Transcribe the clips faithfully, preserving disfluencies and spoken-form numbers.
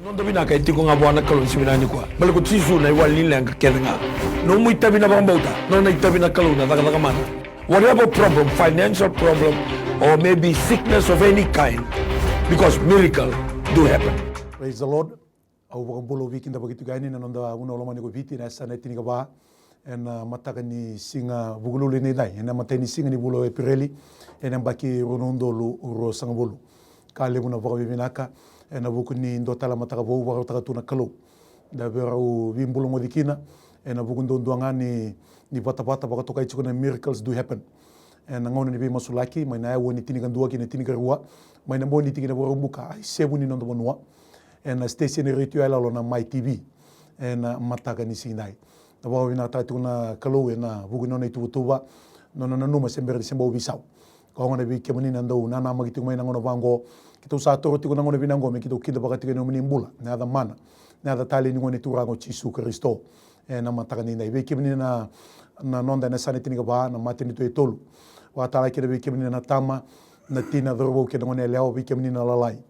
Noda vinaka e tiko ga vua na Kalou ni siga vinaka nikua. Baleta ko Jisu na iwali ni leqa kece ga. Nomu itavi na vakabauta, nona itavi na Kalou na cakacaka mana. Whatever problem, financial problem, or maybe sickness of any kind, because miracle do happen. Praise the Lord. Au vakabula, au veikidavaki tiko yani na noda vanua lomani ko Viti, na yasana e tinikava ena mataka ni siga Vukelulu edaidai, ena imatai ni siga ni vula o Epereli, ena yabaki rua na udolu ruasagavulu. Ka levu na vakavinavinaka ena vuku ni dua tale na mataka vou vakarautaka tu na Kalou. Da veirau veibulagoci kina ena vuku duadua ga ni, ni vatavata vakatokai tiko na Miracles Do Happen. Ena gauna ni veimasulaki, mai na aua ni tinikadua ki na tinikarua, mai na bogi ni tikina Vakaraubuka, e sevu ni noda vanua. Ena station retio yaloyalo na Mai T V. Ena mataka ni siga edai, na vakavinavinakataka tiko na Kalou ena vuku ni nona ituvatuva, nona nanuma se bera ni se bau veisau. Ka oqo na vei kemuni na dau nanamaki tiko mai na gauna vaqo. Keitou sa toro tiko na gauna vinaka oqo me keitou kidavaka tiko na nomuni bula, na yaca mana, na yaca talei ni Gone Turaga o Jisu Karisito. Ena mataka ni edai, vei kemuni na, na noda ena yasana e tinikava, na matanitu e tolu. Vakatalega kina vei kemuni na tama, na tina, cauravou kei na goneyalewa, vei kemuni na lalai.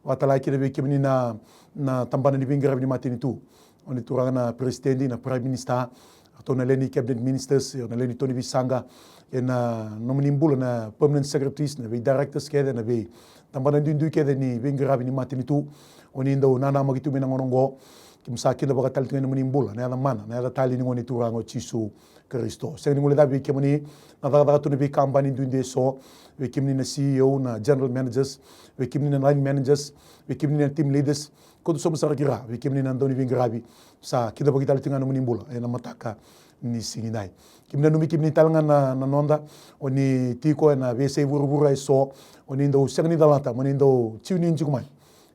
Vakatalega kina vei kemuni na, na tabana ni veiqaravi ni matanitu. O ni turaga na peresitedi, na prime minister, ratou na lewe ni cabinet ministers, na lewe ni to ni veisaqa, ena nomuni bula na permanent secretaries, na vei directors kece, na vei tabana duidui kece ni veiqaravi ni matanitu. O ni dau nanamaki tu mai na gauna oqo. Keimami sa kidavaka tale tu ga na nomuni bula, na yaca mana, na yaca talei ni Gone Turaga o Jisu Karisito. Sega ni guilecavi vei kemuni na cakacaka tu na veikabani duidui eso, vei kemuni na C E O, na general managers, vei kemuni na line managers, vei kemuni na team leaders, koto sobu sara ki ra, vei kemuni na dau ni veiqaravi. Sa kidavaki tale tu ga na nomuni bula ena mataka ni siga edai. Keimami nanumi kemuni tale ga na, na noda, o ni tiko ena veiyasai vuravura eso, o ni dau sega ni calata, mo ni dau tune in tiko mai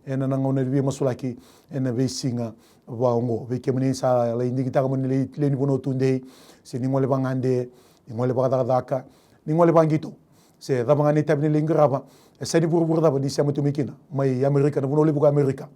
ena, na gauna ni veimasulaki ena veisiga vaqo. Vei kemuni sa lai digitaka mo ni lai lewe ni vanua tudei, se ni gole vagade, ni gole vakacakacaka, ni gole vaqito, se cava ga na itavi ni lai qarava, e yasai vuravura cava ni sema tu mai kina, mai Amerika, na vanua levu ko Amerika,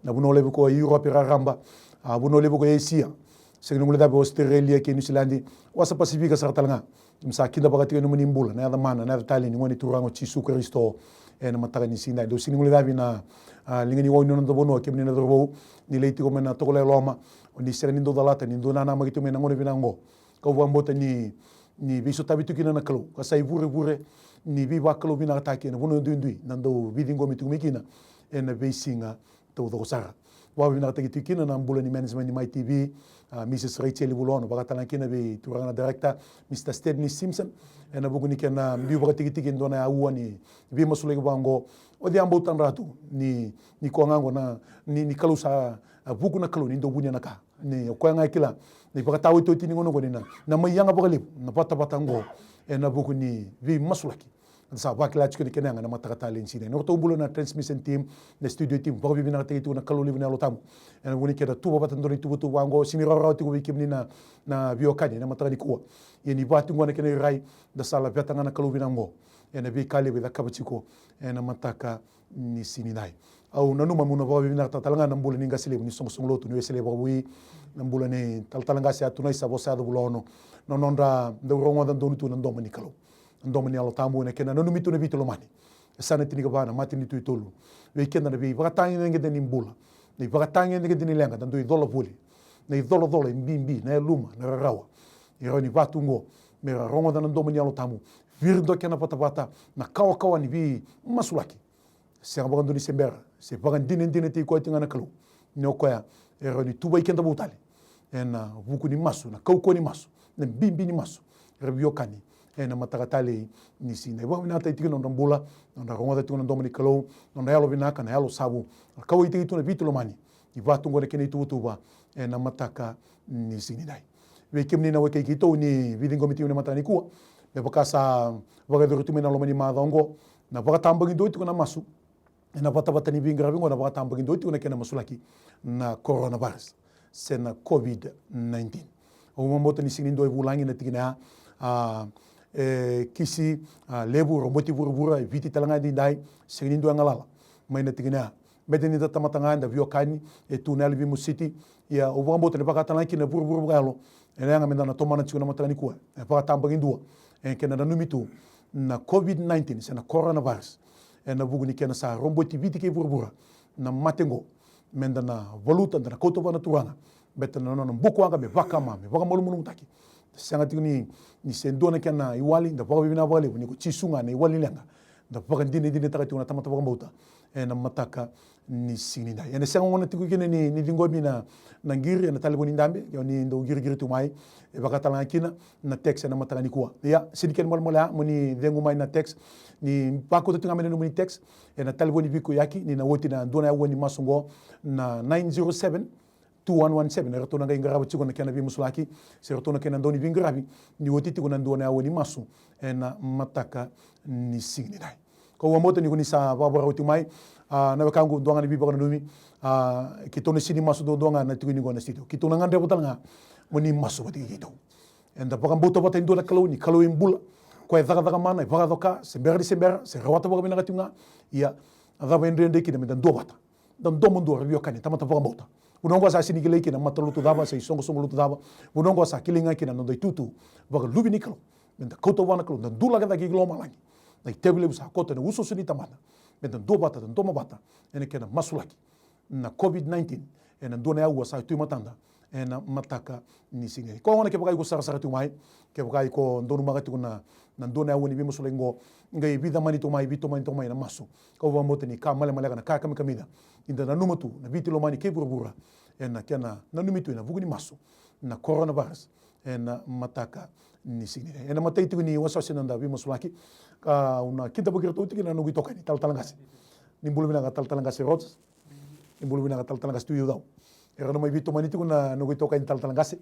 na vanua levu ko Europe raraba, a vanua levu ko Asia, sega ni guilecavi Australia kei Niusiladi, wasa Pasifika sara tale ga. Keimami sa kidavaka tiko na nomuni bula, na yaca mana, na yaca talei ni Gone Turaga o Jisu Karisito. Ena mataka ni siga edai, dou sega ni guilecavi na, a, liga ni wau ni noda vanua, kemuni na cauravou, ni lai tiko mai na Tokalau e Loma, o ni sega ni dau calata, ni dau nanamaki tu mai na gauna vinaka oqo. Kau vakabauta ni, ni veisotavi tu kina na Kalou, ka sa ivurevure ni veivakalouvinakataki ena vanua duidui, na dau veiciqomi tu mai kina ena veisiga taucoko sara. Vakavinavinakataki tiko kina na bula ni management ni Mai T V, a, Mrs Rachel Vulono, vakatalega kina vei turaga na director, Mr Stanley Simpson, ena vuku ni kena biu vakatikitiki e dua na aua ni veimasulaki vaqo. O cei a bau tadra tu ni, ni koya ga oqo na, ni, ni Kalou sa, a, vuku na Kalou ni dau vunia na ka. Ni o koya ga e kila na ivakataotioti ni gauna oqo ni na, na mai yaga vakalevu na vatavata oqo ena vuku ni veimasulaki. Eda sa vakila tiko ni kena yaga ena mataka talei ni siga edai. Na nodratou bula na transmission team, na studio team, vakavinavinakataki tiko na Kalou levu na Yalo Tabu ena vuku ni kena tuva vata dua na ituvatuva oqo. Sega ni rawarawa tiko vei kemuni na, na veiwekani ena mataka nikua. Ia ni vaka tiko oqo na kena irai, da sa laveta ga na Kalou vinaka oqo ena veika levu e cakava tiko ena mataka ni siga edai. Au nanuma meu na vakavinavinakataka tale ga na bula ni qase levu ni soqosoqo lotu ni Wesele Vakavoui, na bula ni talatala qase Atunai Savosa Yaco Vulono, na nodra dau rogoca donu tu na domo ni Kalou, na domo ni Yalo Tabu ena kena nanumi tu na Viti lomani. E sa na tinikava na matanitu e tolu. Vei keda na veivakatagedegede ni bula, na ivakatagedegede ni leqa, da dau icola voli, na icolacola e bibi, na yaluma, na rarawa. E rawa ni vaka tu oqo me ra rogoca na domo ni Yalo Tabu, viridoki ena vatavata na kawakawa ni veimasulaki. Sega vakadua ni se bera, se vakadinadinataki koya tiko ga na Kalou ni o koya e rawa ni tuvai keda vou tale ena vuku ni masu, na kaukauwa ni masu, na bibi ni masu. Era veiwekani ena mataka talei ni siga edai, vakavinavinakataki tiko na nodra bula, nodra rogoca tiko na domo ni Kalou, nodra yalovinaka, na yalo savu, na kauwaitaki tu na Viti lomani. Ni vaka tu oqo na kena ituvatuva ena mataka ni siga edai. Vei kemuni na wekai keitou ni veiciqomi tiko ena mataka nikua, me vaka sa vakayacori tu mai na loma ni macawa oqo, na vakatabakidua tiko na masu ena vatavata ni veiqaravi oqo, na vakatabakidua tiko na kena masulaki na coronavirus se na COVID nineteen. Au vakabauta ni sega ni dua e vulagi na tikina ya. A, e kisi, a, levu, roboti vuravura, e Viti tale ga edaidai, sega ni dua e galala mai na tikina ya. Baleta ni da tamata ga, eda veiwekani, e tu na yalo ni veimositi. Ia au vakabauta ni vakatalega kina na vuravura vakayalo, ena yaga meda na tomana tiko na mataka nikua, e vakatabakidua, e kena nanumi tu na COVID nineteen se na coronavirus, ena vuku ni kena sa roboti Viti kei vuravura na mate oqo. me da na valuta, da na kauta vua na Turaga, baleta na nona bukawaqa me vakama, me vakamalumalumutaki. Sega tiko ni, ni se dua na kena iwali, da vakavinavinaka vakalevu ni ko Jisu ga na iwali ni leqa. Da vakadinadinataka tiko na tamata vakabauta ena mataka ni siga nidai. Ena sega gona tiko kina ni, ni ciqomi na, na qiri ena talevoni dabe, ke o ni dau qiriqiri tu mai, e vaka tale ga kina na text ena mataka nikua. Ia, sega ni kena malemale ya mo ni cegu mai na text, ni vakauta tu ga mai na nomuni text ena talevoni veikauyaki, ni na oti na dua na aua ni masu oqo, na nine zero seven, two one one seven. Eratou na qai qarava tiko na kena veimasulaki, se ratou na kena dau ni veiqaravi ni oti tiko na dua na aua ni masu ena mataka ni siga nidai. Kau vakabauta ni ko ni sa vakavakarau tiko mai, a, na wekaqu, dua ga na veivakananumi, a, keitou na sega ni masu duadua ga na tiko ni qo na studio. Keitou na gadreva tale ga mo ni masu vata kei keitou. Eda vakabauta vata e dua na Kalou, ni Kalou e bula, koya e cakacaka mana, e vakacoka, se bera ni se bera, se rawata vakavinaka tiko ga. Ia, a cava e dredre kina me da duavata, da domo dua, ra veiwekani, tamata vakabauta. Vanua oqo sa sega ni kilai kina matalotu cava se isoqosoqo lotu cava. Vanua oqo sa kilai ga kina na noda itutu vakaluve ni Kalou, me da kauta vua na Kalou, da dulaka cake ki lomalagi na itavi levu sa koto ena usuusu ni Tamada, me da duavata, da domovata ena kena masulaki na COVID nineteen ena dua na aua sa tu e matada ena mataka ni siga. Koya gona kevaka iko sarasara tiko mai, kevaka iko donumaka tiko na, na dua na aua ni veimasulaki oqo, qai veicamani tiko mai, veitomani tiko mai na masu. Kau vakabauta ni ka malemaleka, na ka kamikamica, ni da nanuma tu na Viti lomani kei vuravura ena kena nanumi tu ena vuku ni masu na coronavirus ena mataka ni siga nidai. Ena imatai tiko ni wasewase ni noda veimasulaki, ka au na kidavaki iratou tiko na noqu itokani, Talatala Qase. Ni bula vinaka, Talatala Qase Rogers. Ni bula vinaka, Talatala Qase Tui Ucau. Era na mai veitomani tiko na noqu itokani, Talatala Qase,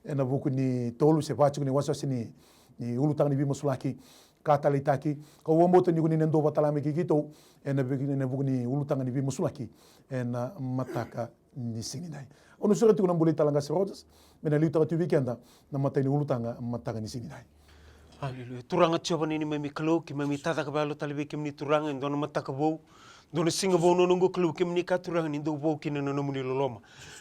ena vuku ni tolu se va tiko ni wasewase ni, ni ulutaga ni veimasulaki ka taleitaki. Kau vakabauta ni ko ni na duavata tale mai kei keitou ena vuku, ena vuku ni ulutaga ni veimasulaki ena mataka ni siga nidai. Au na sureta tiko na bula i Talatala Qase Rogers me na liutaka tu vei keda na imatai ni ulutaga mataka ni siga nidai. Aleluya. Turaga Jiova na neimami Kalou, keimami tacaka vakayalo tale vei kemuni Turaga e dua na mataka vou, dua na siga vou na noqu Kalou, kemuni kaya Turaga ni dau vou kina na nomuni loloma.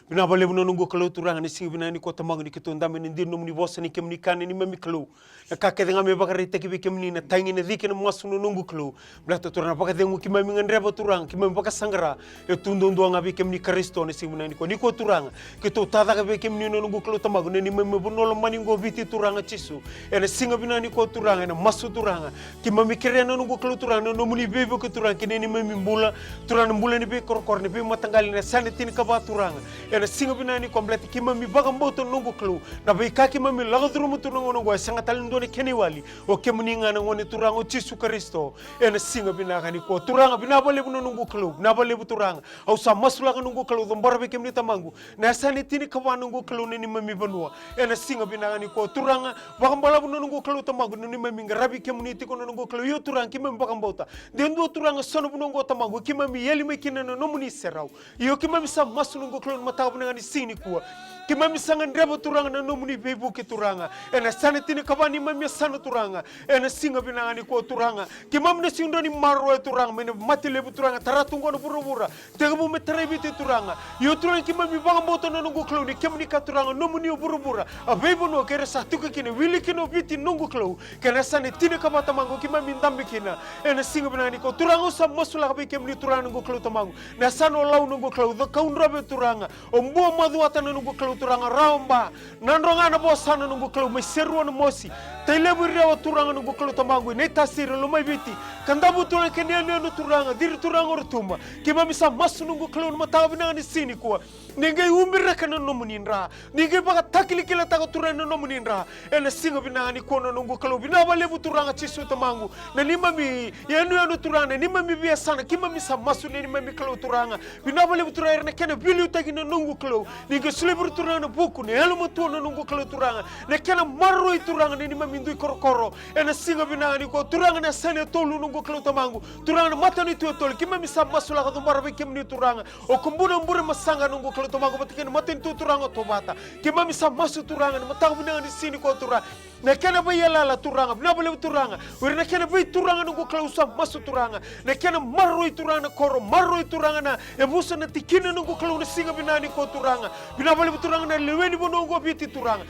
Vinaka vakalevu na noqu Kalou Turaga, na siga vinaka nikua Tamaqu ni keitou dabe ena dina ni nomuni vosa ni kemuni kaya na neimami Kalou, na ka kece ga me vakaraitaki vei kemuni na tagi, na cike, na masu na noqu Kalou. Baleta Turaga na vakacegu keimami gadreva Turaga, keimami vakasaqara, e tu duadua ga vei kemuni Karisito. Na siga vinaka nikua, nikua Turaga keitou tacaka vei kemuni na noqu Kalou Tamaqu, na neimami vanua lomani oqo Viti Turaga Jisu. Ena siga vinaka nikua Turaga, ena masu Turaga, keimami kerea na noqu Kalou Turaga na nomuni veivuke Turaga ki na neimami bula, Turaga na bula ni veikorokoro, na veimataqali, na yasana tinikava Turaga. Ena siga vinaka nikua baleta keimami vakabauta na noqu Kalou, na veika keimami lako curuma tu na gauna oqo e sega tale ni dua na kena iwali, o kemuni ga na Gone Turaga o Jisu Karisito. Ena siga vinaka nikua Turaga, vinaka vakalevu na noqu Kalou, vinaka vakalevu Turaga. Au sa masulaka noqu Kalou, cabora vei kemuni Tamaqu na yasana e tinikava noqu Kalou na neimami vanua. Ena siga vinaka nikua Turaga, vakabalavu na noqu Kalou Tamaqu na neimami qaravi kemuni tiko na noqu Kalou. Io Turaga, keimami vakabauta de dua Turaga so na vanua oqo Tamaqu keimami yali mai kina na nomuni serau. Io keimami sa masu noqu Kalou na mataka vinaka ni siga nikua. Keimami sa gadreva Turaga na nomuni veivuke Turaga ena yasana e tinikava neimami yasana Turaga. Ena siga vinaka nikua Turaga, keimami na sega ni dua ni maroroya Turaga mai na mate levu Turaga tara tu oqo na vuravura. Tekivu me tarai Viti Turaga. Io Turaga, keimami vakabauta na noqu Kalou ni kemuni kaya Turaga nomuni o vuravura, a veivanua kei ira sa tiko kina, wili kina o Viti noqu Kalou, kei na yasana e tinikava Tamaqu keimami dabe kina. Ena siga vinaka nikua Turaga, au sa masulaka vei kemuni Turaga noqu Kalou Tamaqu na yasana o Lau noqu Kalou, Cakaudrove Turaga, o Buamacuata na noqu Kalou Turaga, Rawa Ba, Nadroga, Navosa na noqu Kalou, mai Serua, Namosi, Tailevu, Rewa Turaga noqu Kalou Tamaqu, Naitasiri, Lomaiviti, Kadavu Turaga kei na yanuyanu Turaga, Ciri Turaga, o Rotuma. Keimami sa masu noqu Kalou na mataka vinaka ni siga nikua, ni qai ubiraka na nomuni dra, ni qai vakatakilakilataka Turaga na nomuni dra. Ena siga vinaka nikua na noqu Kalou, vinaka vakalevu Turaga Jisu Tamaqu na neimami yanuyanu Turaga, na neimami veiyasana, keimami sa masu na neimami Kalou Turaga. Vinaka vakalevu Turaga ena kena veiliutaki na noqu Kalou, ni qai solia vei ira Turaga na vuku, na yalomatua na noqu Kalou Turaga, na kena maroroi Turaga na neimami dui korokoro. Ena siga vinaka nikua Turaga na yasana e tolu noqu Kalou Tamaqu, Turaga na matanitu e tolu, keimami sa masulaka, cabora vei kemuni Turaga. O Kubuna, Burebasaga noqu Kalou Tamaqu vata kei na matanitu Turaga o Tovata. Keimami sa masu Turaga na mataka vinaka ni siga nikua Turaga, Na kena veiyalayala Turaga, vinaka vakalevu Turaga. O ira na kena veituraga noqu Kalou sa masu Turaga. Na kena maroroi Turaga na koro, maroroi Turaga na yavusa, na tikina noqu Kalou na siga vinaka nikua Turaga. Vinaka vakalevu Turaga na lewe ni vanua oqo Viti Turaga.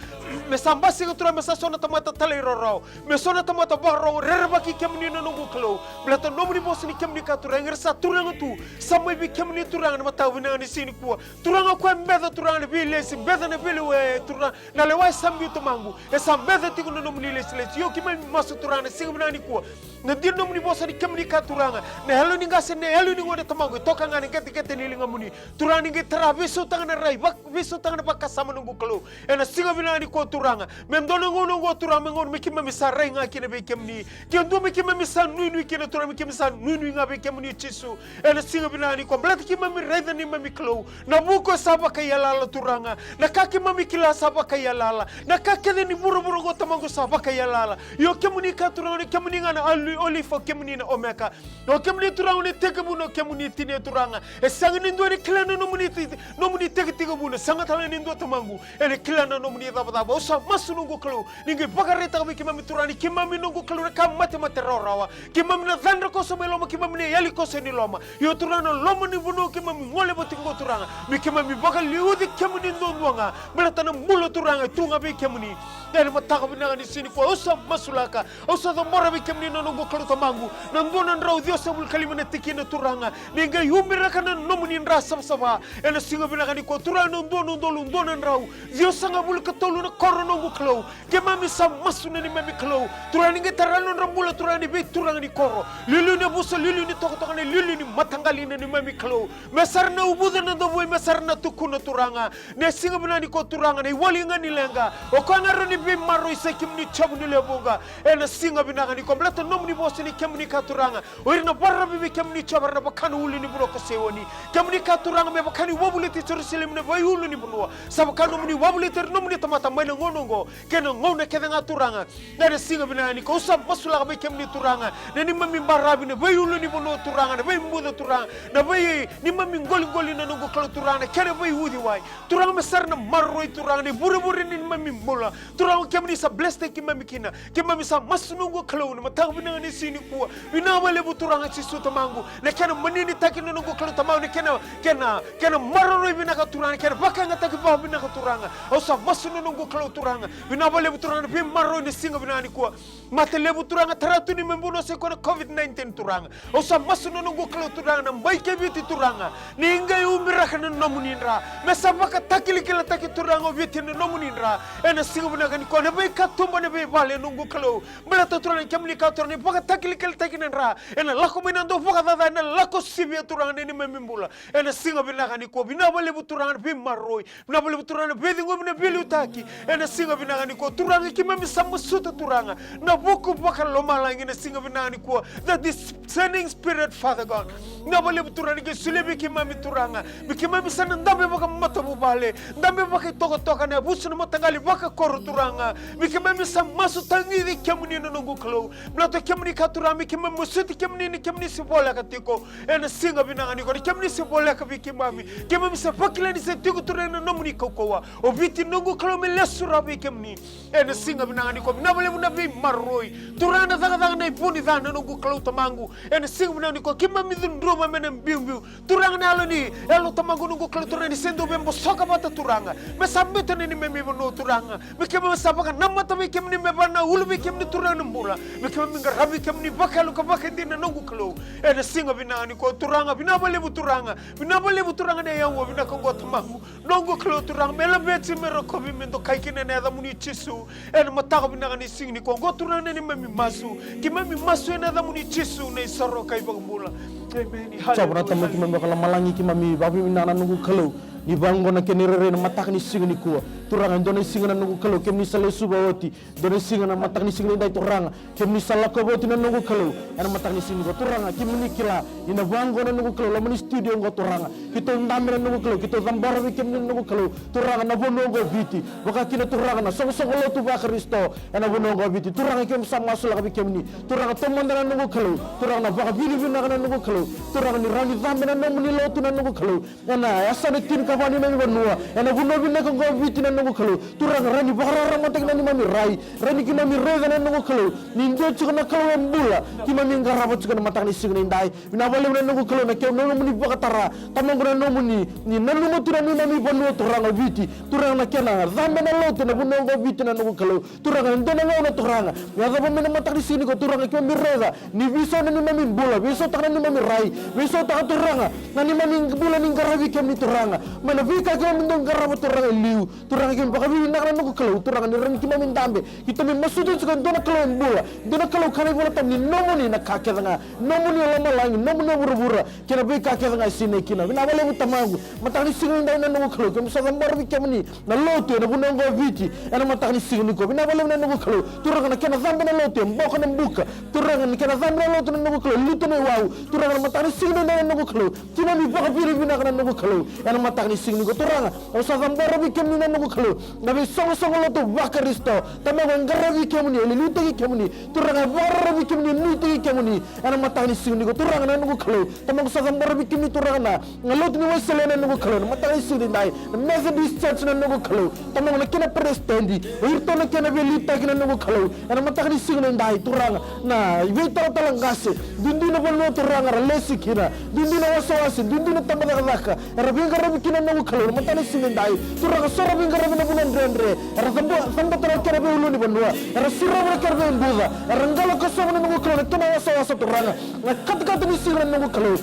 Me sa basika Turaga, me sa so na tamata talairawarawa. Me so na tamata vakarorogo, rerevaki kemuni na noqu Kalou. Baleta nomuni vosa ni kemuni ka Turaga, era sa turaga tu. Sa mai vei kemuni Turaga na mataka vinaka ni siga nikua. Turaga o koya e beca Turaga na veilesi, beca na veilewa, e Turaga. Na lewa e sa biu Tamaqu, e sa beca tiko na nomuni lesilesi. Io keimami masu Turaga na siga vinaka nikua. Na dina nomuni vosa ni kemuni ka Turaga. Na yalo ni qase, na yalo ni gone Tamaqu, e toka ga na qeteqete ni ligamuni. Turaga ni qai tara veisautaka na rai, vak-, veisautaka na vakasama noqu Kalou. Ena siga vinaka nikua Turaga. Me dua na gauna oqo Turaga, me gauna me keimami sa rai ga kina vei kemuni. Ke dua me keimami sa nuinui kina Turaga, me keimami sa nuinui ga vei kemuni Jisu. Ena siga vinaka nikua. Baleta keimami raica neimami Kalou. Na vuku e sa vakaiyalala Turaga. Na ka keimami kila sa vakaiyalala. Na ka kece ni vuravura oqo Tamaqu sa vakaiyalala. Io kemuni ka Turaga, ni kemuni ga na Alu-, Olifa, o kemuni na Omeka. O kemuni Turaga na tekivuna, o kemuni tinia Turaga. E sega ni dua ni kila na nomuni te-, nomuni tekitekivu, na sega tale ni dua Tamaqu. Ena kila na nomuni cavacava. Au sa masu noqu Kalou. Ni qai vakaraitaka vei keimami Turaga ni keimami noqu Kalou na ka matemate rawarawa. Keimami na cadra koso mai loma, keimami na yali koso ni loma. Io Turaga na loma ni vanua keimami goleva tiko oqo Turaga. Me keimami vakaliuci kemuni duadua ga. Baleta na bula Turaga e tu ga vei kemuni. Ena mataka vinaka ni siga nikua au sa masulaka. Au sa cabora vei kemuni na noqu Kalou Tamaqu. Na dua na drau ciwasagavulu ka lima na tikina Turaga. Ni qai umiraka na nomuni dra savasava. Ena siga vinaka nikua Turaga na dua na udolu dua na drau ciwasagavulu ka tolu na koro noqu Kalou. Keimami sa masu na neimami Kalou. Turaga ni qai tara na nodra bula Turaga na veituraga ni koro. Liuliu ni yavusa, liuliu ni tokatoka, na liuliu ni mataqali na neimami Kalou. Me sa ra na uvuca na davui, me sa ra na tukuna Turaga. Na siga vinaka nikua Turaga na iwali ga ni leqa. O koya ga rawa ni veimaroroi sa kemuni Jiova ni lewe vuqa. Ena siga vinaka nikua baleta nomuni vosa ni kemuni ka Turaga. O ira na vakararavi vei kemuni Jiova era na vaka na ulu ni vanua ko Saioni. Kemuni ka Turaga me vaka ni wavoliti Jerusalemi na veiulu ni vanua. Sa vaka nomuni wavoliti ira nomuni tamata mai na gauna oqo. Kei na gauna kece ga Turaga. Ena siga vinaka nikua au sa masulaka vei kemuni Turaga. Na neimami baravi na veiulu ni vanua Turaga. Na veibuca Turaga. Na vei neimami qoliqoli na noqu Kalou Turaga. Na kena veiuciwai. Turaga me sa ra na maroroi Turaga. Na ivurevure ni neimami bula. Turaga kemuni sa bless-taki keimami kina. Keimami sa masu noqu Kalou na mataka vinaka ni siga nikua. Vinaka vakalevu Turaga Jisu Tamaqu. Na kena maninitaki na noqu Kalou Tamaqu. Na kena, kena, kena maroroi vinaka Turaga. Kena vakayagataki vakavinaka Turaga. Au sa masu na noqu Kalou Turaga. Vinaka vakalevu Turaga na veimaroroi na siga vinaka nikua. Mate levu Turaga tara tu ni me vanua sa i koya na COVID nineteen Turaga. Au sa masu na noqu Kalou Turaga na bai kei Viti Turaga. Ni qai umiraka na nomuni dra. Me sa vakatakilakilataki Turaga o Viti na nomuni dra. Ena siga vinaka nikua na veikatuba na veivale noqu Kalou. Baleta Turaga ni kemuni ka Turaga ni vakatakilakilataki na dra. Ena lako mai na dau vakacaca ena lako sivia Turaga na neimami bula. Ena siga vinaka nikua vinaka vakalevu Turaga na veimaroroi. Vinaka vakalevu Turaga na veiciqomi na veiliutaki. Ena siga vinaka nikua Turaga keimami sa masuta Turaga. Na vuku vakalomalagi na siga vinaka nikua. The discerning spirit Father God. Vinaka vakalevu Turaga ni qai solia vei keimami Turaga. Me keimami sa na dabe vakamatavuvale. Dabe vakaitokatoka na yavusa na mataqali vakakoro Turaga. Me keimami sa masu tagici kemuni na noqu Kalou. Baleta kemuni ka Turaga me keimami masuti kemuni ni kemuni se voleka tiko. Ena siga vinaka nikua ni kemuni se voleka vei keimami. Keimami sa vakila ni se tiko Turaga na nomuni kaukauwa. O Viti noqu Kalou me lesu rawa vei kemuni. Ena siga vinaka nikua vinaka vakalevu na veimaroroi. Turaga na cakacaka na ivu ni ca na noqu Kalou Tamaqu. Ena siga vinaka nikua keimami cudruva me na biubiu. Turaga na yalo ni, yalo Tamaqu noqu Kalou Turaga ni se dau veibosoka vata Turaga. Me sa biuta na neimami vanua Turaga. Me keimami sa vakanamata vei kemuni me vanaulu vei kemuni Turaga na bula. Me keimami qaravi kemuni vakayalo ka vakaidina noqu Kalou. Ena siga vinaka nikua Turaga, vinaka vakalevu Turaga. Vinaka vakalevu Turaga na yaua vinaka oqo Tamaqu. Noqu Kalou Turaga me laveti me rokovi me dokai kina ena yacamuni Jisu. Ena mataka vinaka ni siga nikua oqo Turaga na neimami masu. Keimami masu ena yacamuni Jisu na isoro ka iVakabula. Emeni. Sa vanatama keimami vakalomalagi keimami vakavinavinaka na noqu Kalou. Ni vaqo na kena irairai na mataka ni siga nikua. Turaga e dua na siga na noqu Kalou kemuni sa lesuva oti. Dua na siga na mataka ni siga nidai Turaga. Kemuni sa lakova oti na noqu Kalou. Ena mataka ni siga nikua Turaga kemuni kila. Ni na vaqo na noqu Kalou loma ni studio oqo Turaga. Keitou dabe na noqu Kalou keitou cabora vei kemuni na noqu Kalou. Turaga na vanua oqo Viti. Vaka kina Turaga na soqosoqo lotu vaKarisito. Ena vanua oqo Viti Turaga keimami sa masulaka vei kemuni. Turaga taumada na noqu Kalou. Turaga na vakavinavinaka na noqu Kalou. Turaga ni rawa ni cabe na nomuni lotu na noqu Kalou. Ena yasana tinikava ni noqu vanua. Ena vanua vinaka oqo Viti na noqu Kalou. Turaga, rawa ni vakararamataki na neimami rai, rawa ni keimami raica na noqu Kalou ni dua tiko na Kalou e bula keimami qarava tiko ena mataka ni siga nidai. Vinaka vakalevu na noqu Kalou na kena nomuni vakatara, Tamaqu, na nomuni, ni nanuma tu na neimami vanua Turaga o Viti. Turaga, na kena cabe na lotu ena vanua oqo o Viti na noqu Kalou. Turaga, e dua na gauna Turaga me yacova mai na mataka ni siga nikua Turaga, keimami raica ni veisau na neimami bula, veisautaka na neimami rai, veisautaka Turaga na neimami bula ni qaravi kemuni Turaga, mai na veika keimami dau qarava Turaga e liu. Turaga, keimami vakavinavinaka na noqu Kalou Turaga ni rawa ni keimami dabe, keitou mai masuta tiko e dua na Kalou e bula, dua na Kalou kana iVolatabu ni nomuni na ka kece ga, nomuni o lomalagi, nomuni o vuravura kei na veika kece ga e sinai kina. Vinaka vakalevu Tamaqu, mataka ni siga nidai na noqu Kalou, keimami sa cabora vei kemuni na lotu ena vanua oqo o Viti ena mataka ni siga nikua. Vinaka vakalevu na noqu Kalou, Turaga, na kena cabe na lotu e boko na buka. Turaga, na kena cabe na lotu na noqu Kalou e lutu na iwau. Turaga, na mataka ni siga nidai na noqu Kalou, keimami vakavinavinaka na noqu Kalou ena mataka ni siga nikua. Turaga, au sa cabora vei kemuni na noqu Kalou na veisoqosoqo lotu vaKarisito, Tamaqu, e qaravi kemuni, e liliutaki kemuni. Turaga, e vakararavi kemuni, e nuitaki kemuni ena mataka ni siga nikua. Turaga, na noqu Kalou, Tamaqu, sa cabora vei kemuni Turaga na, na lotu ni Wesele na noqu Kalou ena mataka ni siga nidai, na Methodist Church na noqu Kalou, Tamaqu, na kena peresitedi, o iratou na kena veiliutaki na noqu Kalou ena mataka ni siga nidai. Turaga, na veitalatala qase, duidui na vanua Turaga era lesi kina, duidui na wasewase, duidui na tabacakacaka era veiqaravi kina na noqu Kalou ena mataka ni siga nidai. Turaga, sa ra veiqaravi ena vanua dredre, era cabo-, cabota na kena veiulunivanua, era sirova na kena veibuca, era qalo kasova na noqu Kalou na kena wasewase Turaga, na katakata ni siga na noqu Kalou.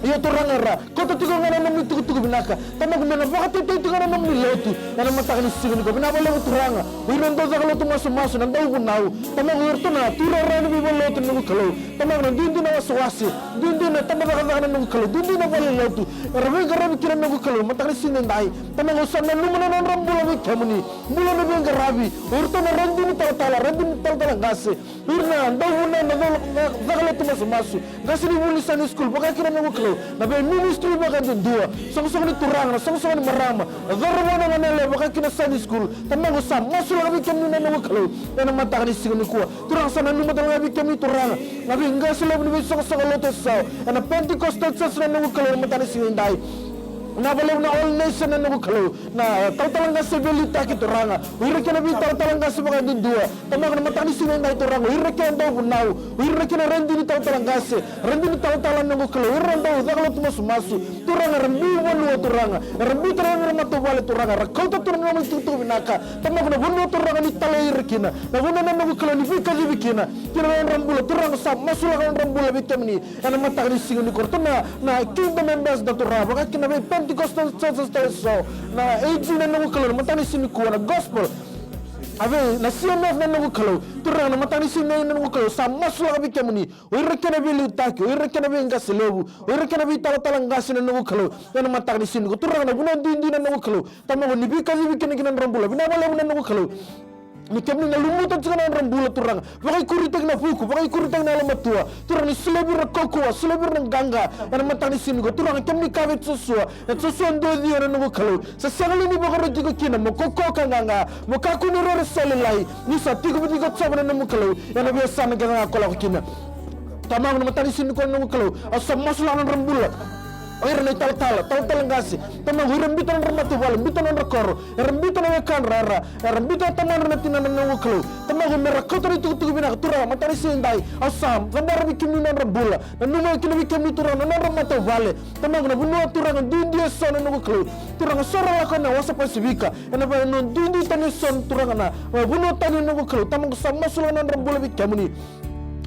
Io Turaga, era kauta tiko ga na nomuni tukutuku vinaka, Tamaqu, me na vakatautai tiko ga na nomuni lotu ena mataka ni siga nikua. Vinaka vakalevu Turaga, o ira na dau caka lotu masumasu, na dau vunau, Tamaqu, o iratou na tuirara ena veivalenilotu na noqu Kalou, Tamaqu, na duidui na wasewase, duidui na tabacakacaka na noqu Kalou, duidui na valenilotu era veiqaravi kina na noqu Kalou, mataka ni siga nidai. Tamaqu, au sa nanuma na nodra bula vei kemuni, bula na veiqaravi, o iratou na radini talatala, radini talatala qase, o ira na dau vunau, na cau-, na caka lotu masumasu, qasenivuli ni Sunday school, vaka kina na noqu Kalou na veiministry vakayadudua, soqosoqo ni turaga, na soqosoqo ni marama, na cauravou, na goneyalewa, vaka kina Sunday school. Tamaqu, sa masulaka vei kemuni na noqu Kalou ena mataka ni siga nikua. Turaga, sa nanuma tale ga vei kemuni Turaga na veiqase levu ni veisoqosoqo lotu eso ena Pentecostal Church na noqu Kalou ena mataka ni siga nidai. Vinaka vakalevu na All Nation na noqu Kalou, na talatala qase veiliutaki Turaga, o ira kei na veitalatala qase vakayadudua. Tamaqu, na mataka ni siga nidai Turaga, o ira kei na dau vunau, o ira kei na radini talatala qase, radini talatala na noqu Kalou, o ira na dau caka lotu masumasu Turaga, era biu vanua Turaga, era biu tale na nodra matavuvale Turaga, era kauta tu na nomuni tukutuku vinaka. Tamaqu, na vanua Turaga ni talai ira kina, na vanua na noqu Kalou ni veikacivi kina ki na nodra bula Turaga, sa masulaka na nodra bula vei kemuni ena mataka ni siga nikua. Ratou na, na Kingdom Ambassador Turaga, vaka kina na vei Pentecostal Churches tale eso, na A G na noqu Kalou, na mataka ni siga nikua, na Gospel, a vei na C M F na noqu Kalou. Turaga, na mataka ni siga nidai na noqu Kalou, sa masulaka vei kemuni o ira kei na veiliutaki, o ira kei na veiqase levu, o ira kei na veitalatala qase na noqu Kalou ena mataka ni siga nikua. Turaga, na vanua duidui na noqu Kalou, Tamaqu, ni veikacivi kina ki na nodra bula. Vinaka vakalevu na noqu Kalou ni kemuni na lumuta tiko na nodra bula Turaga, vakaikuritaki na vuku, vakaikuritaki na yalomatua. Turaga, ni solia vei ira na kaukauwa, solia vei ira na qaqa ena mataka ni siga nikua. Turaga, kemuni kaya vei Josua, na Josua dua ciwa na noqu Kalou, sa sega li ni vakaroti iko kina mo kaukauwa ka qaqa, mo kakua ni rere sa lailai, ni sa tiko vata kei Jiova na nomu Kalou ena veiyasana kece ga ko lako kina? Tamaqu, na mataka ni siga nikua na noqu Kalou, au sa masulaka na nodra bula o ira na italatala, talatala qase. Tamaqu, o ira biuta na nodra matavuvale, biuta na nodra koro, era biuta na wekadra, era, era biuta na tamadra, na tinadra na noqu Kalou. Tamaqu, me ra kauta na itukutuku vinaka Turaga, mataka ni siga nidai, au sa cabora vei kemuni na nodra bula, nanuma kina vei kemuni Turaga na nodra matavuvale. Tamaqu, na vanua Turaga duidui eso na noqu Kalou, Turaga, so ra lako ena wasa Pasifika, ena vanua duidui tani eso Turaga, na vanua tani na noqu Kalou. Tamaqu, sa masulaka na nodra bula vei kemuni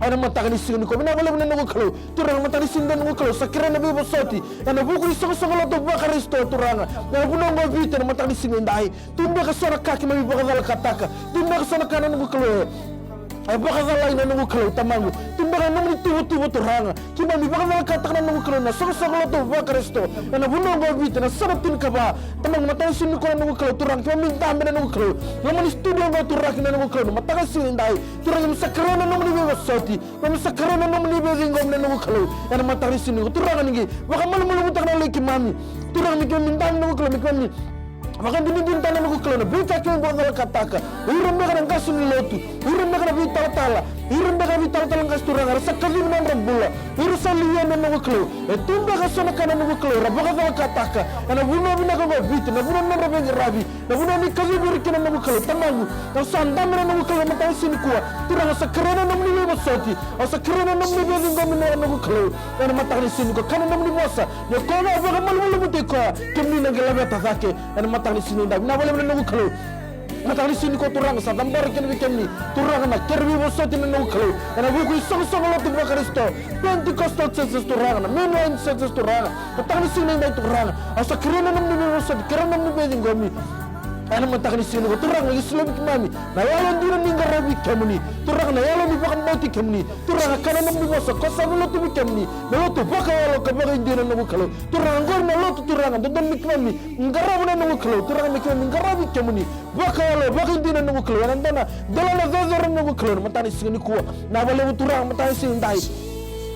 ena mataka ni siga nikua. Vinaka vakalevu na noqu Kalou, Turaga, mataka ni siga nidai na noqu Kalou, sa kerea na veivosoti ena vuku ni soqosoqo lotu vaKarisito Turaga ena vanua oqo o Viti ena mataka ni siga nidai. Tu beka so na ka keimami vakacalakataka, tu beka so na ka na noqu Kalou e, e vakacalai na noqu Kalou. Tamaqu, tu beka na nomuni tuvatuva Turaga, keimami vakacalakataka na noqu Kalou na soqosoqo lotu vaKarisito ena vanua oqo o Viti ena yasana tinikava. Tamaqu, mataka ni siga nikua na noqu Kalou Turaga, keimami dabe na noqu Kalou, loma ni studio oqo Turaga na noqu Kalou, na mataka ni siga nidai. Turaga, keimami sa kerea na nomuni veivosoti, keimami sa kerea na nomuni veiciqomi na noqu Kalou ena mataka ni siga nikua. Turaga, ni qai vakamalumalumutaka na yaloi keimami Turaga, me keimami dabe na noqu Kalou, me keimami vakadinadinataka na noqu Kalou na veika keimami vakacalakataka. O ira beka na qase ni lotu, o ira beka na veitalatala, Ira beka veitalatala qase Turaga era sa kacivi na nodra bula, ira sa liu yani na noqu Kalou. E tu beka eso na ka na noqu Kalou era vakacalakataka ena vanua vinaka oqo o Viti, na vanua na nodra veiqaravi, na vanua ni kacivi ira kina na noqu Kalou. Tamaqu, au sa dabe na noqu Kalou ena mataka ni siga nikua. Turaga, au sa kerea na nomuni veivosoti, au sa kerea na nomuni veiciqomi na noqu Kalou. Ena mataka ni siga nikua, kaya na nomuni vosa ni o koya ga e vakamalumalumutaki koya, kemuni na qai laveta cake. Ena mataka ni siga nidai, vinaka vakalevu na noqu Kalou. Mataka ni siga nikua Turaga, sa cabora kina vei kemuni Turaga na kere veivosoti na noqu Kalou ena vuku ni soqosoqo lotu vaKarisito, Pentecostal churches Turaga, na mainline churches Turaga. Mataka ni siga nidai Turaga, au sa kerea na nomuni veivosoti, kerea na nomuni veiciqomi. Ena mataka ni siga nikua Turaga, qai solia vei keimami na yalo dina ni qaravi kemuni Turaga, na yalo ni vakabauti kemuni Turaga, kaya na nomuni vosa, ko sa veilotu vei kemuni me lotu vakayalo ka vakaidina na noqu Kalou. Turaga, oqori na lotu Turaga, dodonu me keimami qarava na noqu Kalou. Turaga, me keimami qaravi kemuni vakayalo, vakaidina na noqu Kalou. Ena dua na delana cecere na noqu Kalou, ena mataka ni siga nikua. Vinaka vakalevu Turaga, mataka ni siga nidai.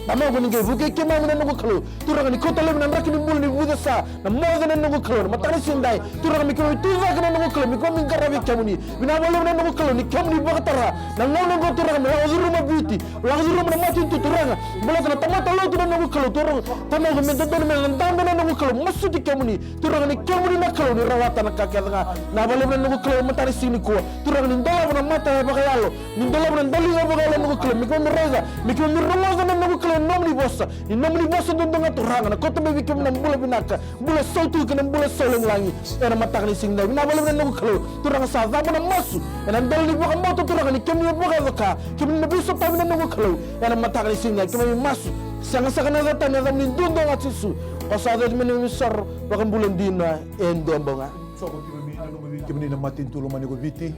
Tamaqu, ni qai vukei keimami na noqu Kalou. Turaga, ni kauta laivi na draki ni bula ni vucesa na moce na noqu Kalou, ena mataka ni siga nidai. Turaga, me keimami tucake na noqu Kalou, me keimami qaravi kemuni. Vinaka vakalevu na noqu Kalou, ni kemuni vakatara na gauna oqo Turaga, me lako curuma Viti, lako curuma na matanitu Turaga. Baleta na tamata lotu na noqu Kalou, Turaga, tamaqu, me dodonu me na dabe na noqu Kalou, masuti kemuni. Turaga, ni kemuni na Kalou ni rawata na ka kece ga. Vinaka vakalevu na noqu Kalou, mataka ni siga nikua. Turaga, ni dolava na mata vakayalo, ni dolava na daliga vakayalo na noqu Kalou, me keimami raica, me keimami rogoca na noqu Kalou na nomuni vosa. Ni nomuni vosa duadua ga Turaga na kauta mai vei keimami na bula vinaka, bula sautu kei na bula saulagilagi. Ena mataka ni siga nidai, vinaka vakalevu na noqu Kalou. Turaga, sa cabo na masu ena dela ni vakabauta Turaga, ni kemuni na vakayaco ka, kemuni na veisotavi na noqu Kalou. Ena mataka ni siga nidai keimami masu, sega saka na yaca tani, na yacamuni duadua ga Jisu. Ko sa yaco oti me neimami isoro, vakabula dina e dua bau ga. Soqo keimami, nanuma vei kemuni na matanitu lomani ko Viti,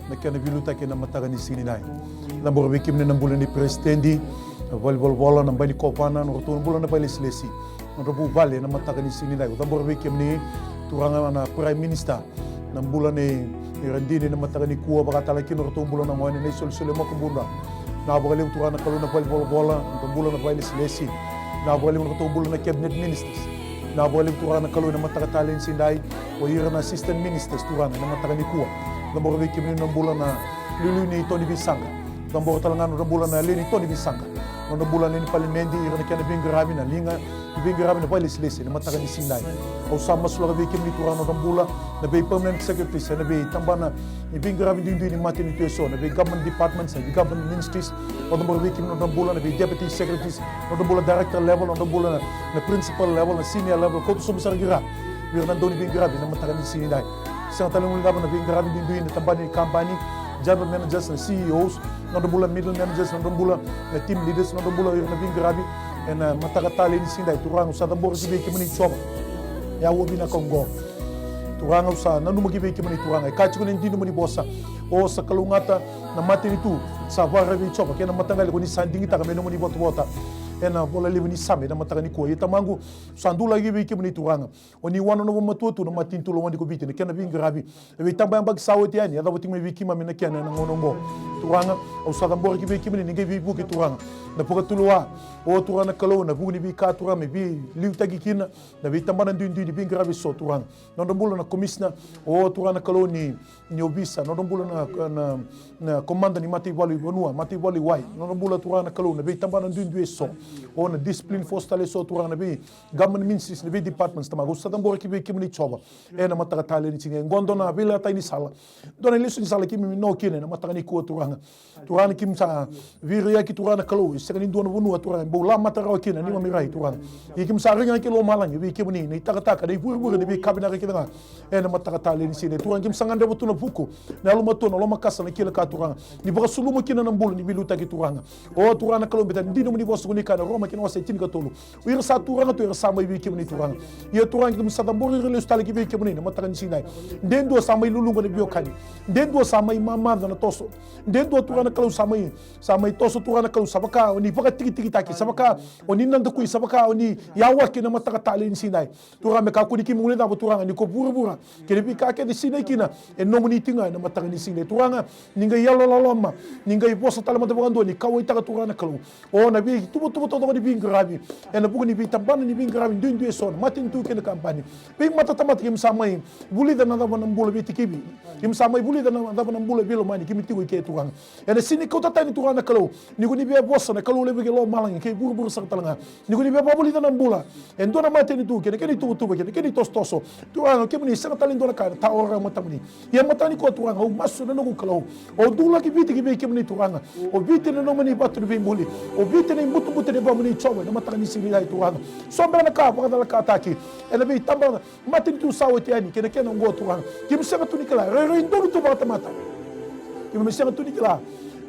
na kena veiliutaki ena mataka ni siga nidai. Cabora vei kemuni na bula ni peresitedi, na valenivolavola, na bai ni kovana, na nodratou bula na vailesilesi, nodra vuvale ena mataka ni siga nidai. Au cabora vei kemuni Turaga na Prime Minister, na bula ni, ni radini ena mataka nikua, vaka tale kina nodratou bula na gone, na isolisoli e makubudra. Vinaka vakalevu Turaga na Kalou na valenivolavola, nodra bula na vailesilesi. Vinaka vakalevu nodratou bula na cabinet ministers. Vinaka vakalevu Turaga na Kalou ena mataka talei ni siga nidai. O ira na assistant ministers Turaga ena mataka nikua. Cabora vei kemuni na bula na iliuliu ni to ni veisaqa. Cabora tale ga nodra bula na lewe ni to ni veisaqa, nodra bula na lewe ni palimedi, ira na kena veiqaravi, na liga ni veiqaravi, na vailesilesi ena mataka ni siga nidai. Au sa masulaka vei kemuni Turaga nodra bula na vei permanent secretaries ena veitabana ni veiqaravi duidui ni matanitu eso, na vei government departments, na vei government ministries. Au cabora vei kemuni nodra bula na vei deputy secretaries, nodra bula director level, nodra bula na, na principal level, na senior level, kauta sobu sara ki ra. Vei ira na dau ni veiqaravi ena mataka ni siga nidai. Sega tale ni guilecava na veiqaravi duidui na tabana ni kabani, general managers, na C E Os, nodra bula middle managers, nodra bula na team leaders, nodra bula ira na veiqaravi ena mataka talei ni siga nidai. Turaga, au sa cabora ki vei kemuni Jiova na aua vinaka oqo. Turaga, au sa nanuma ki vei kemuni Turaga, e kaya tiko na dina nomuni vosa, o sa kalougata na matanitu sa vakararavi vei Jiova, kei na mataqali ko ni sa digitaka me nomuni votavota. Ena ivola levu ni Same ena mataka nikua. Ia Tamaqu, sa dulaki vei kemuni Turaga. O ni wanonovatua tu na matanitu lomani ko Viti, na kena veiqaravi, na veitabayabaki sa oti yani, yacova tiko mai vei keimami na kena ena gauna oqo. Turaga, au sa cabora ki vei kemuni, ni qai veivuke Turaga, na vakatulewa, o Turaga na Kalou, na vuku ni veika Turaga me veiliutaki kina na veitabana duidui ni veiqaravi eso Turaga. Nodra bula na komisina, o Turaga na Kalou ni, ni ovisa, nodra bula na, na, na komada ni mataivalu i vanua, mataivalu i wai, nodra bula Turaga na Kalou na veitabana duidui eso, o na discipline force tale eso Turaga, na vei government ministries, na vei departments. Tamaqu, au sa cabora ki vei kemuni Jiova ena mataka talei ni siga. Qo dua na veilatai ni sala, dua na lesu ni sala keimami no kina ena mataka nikua Turaga. Turaga, ni keimami sa veiraiyaki Turaga na Kalou, e sega ni dua na vanua Turaga e bau lamata rawa kina neimami rai Turaga. Ia keimami sa raica ki lomalagi vei kemuni na itakataka, na ivurevure, na veika vinaka kece ga ena mataka talei ni siga. Turaga, keimami sa gadreva tu na vuku, na yalomatua, na lomakasa, na kila ka Turaga, ni vakasuluma kina na bula ni veiliutaki Turaga. O Turaga na Kalou, baleta e dina nomuni vosa ko ni kaya ena Roma kei na wase e tinikatolu, o ira sa Turaga tu era sa mai vei kemuni Turaga. Ia Turaga, keimami sa cabora ira lesu tale ki vei kemuni na mataka ni siga nidai. De dua sa mai luluqa na veiwekani, de dua sa mai mamaca na toso, de dua Turaga na Kalou sa mai, sa mai toso Turaga na Kalou, sa vaka o ni vakatikitikitaki, sa vaka o ni nadakui, sa vaka o ni yawaki na mataka talei ni siga nidai. Turaga, me kakua ni keimami guilecava Turaga ni ko vuravura kei na veika kece e sinai kina e nomuni tiko ga ena mataka ni siga nidai. Turaga, ni qai yalololoma, ni qai vosa tale mada vakadua, ni kauwaitaka Turaga na Kalou, o na veituvatuva taucoko ni veiqaravi ena vuku ni veitabana ni veiqaravi duidui eso, na matanitu kei na kabani. Veimatatamata keimami sa mai vulica na cava na bula veitikivi. Keimami sa mai vulica na cava na bula veilomani keimami tiko i ke, Turaga. Ena sega ni kauta tani, Turaga na Kalou, ni ko ni via vosa na Kalou levu kei lomalagi kei vuravura sara tale ga. Ni ko ni via vakavulica na bula e dua na matanitu kei na kena ituvatuva kei na kena itosotoso. Turaga, kemuni sega tale ni dua na ka ena taura e matamuni. Ia mataka nikua, Turaga, au masu na noqu Kalou, o dulaki Viti ki vei kemuni, Turaga. O Viti na nomuni vatu ni veibuli. O Viti na ibutobuto ni vamuni, Jiova, ena mataka ni siga edai, Turaga. So beka na ka vakacalakataki ena veitaba matanitu sa oti yani kei na kena oqo, Turaga. Keimami sega tu ni kila, rairai donu tu vakatamata. Keimami sega tu ni kila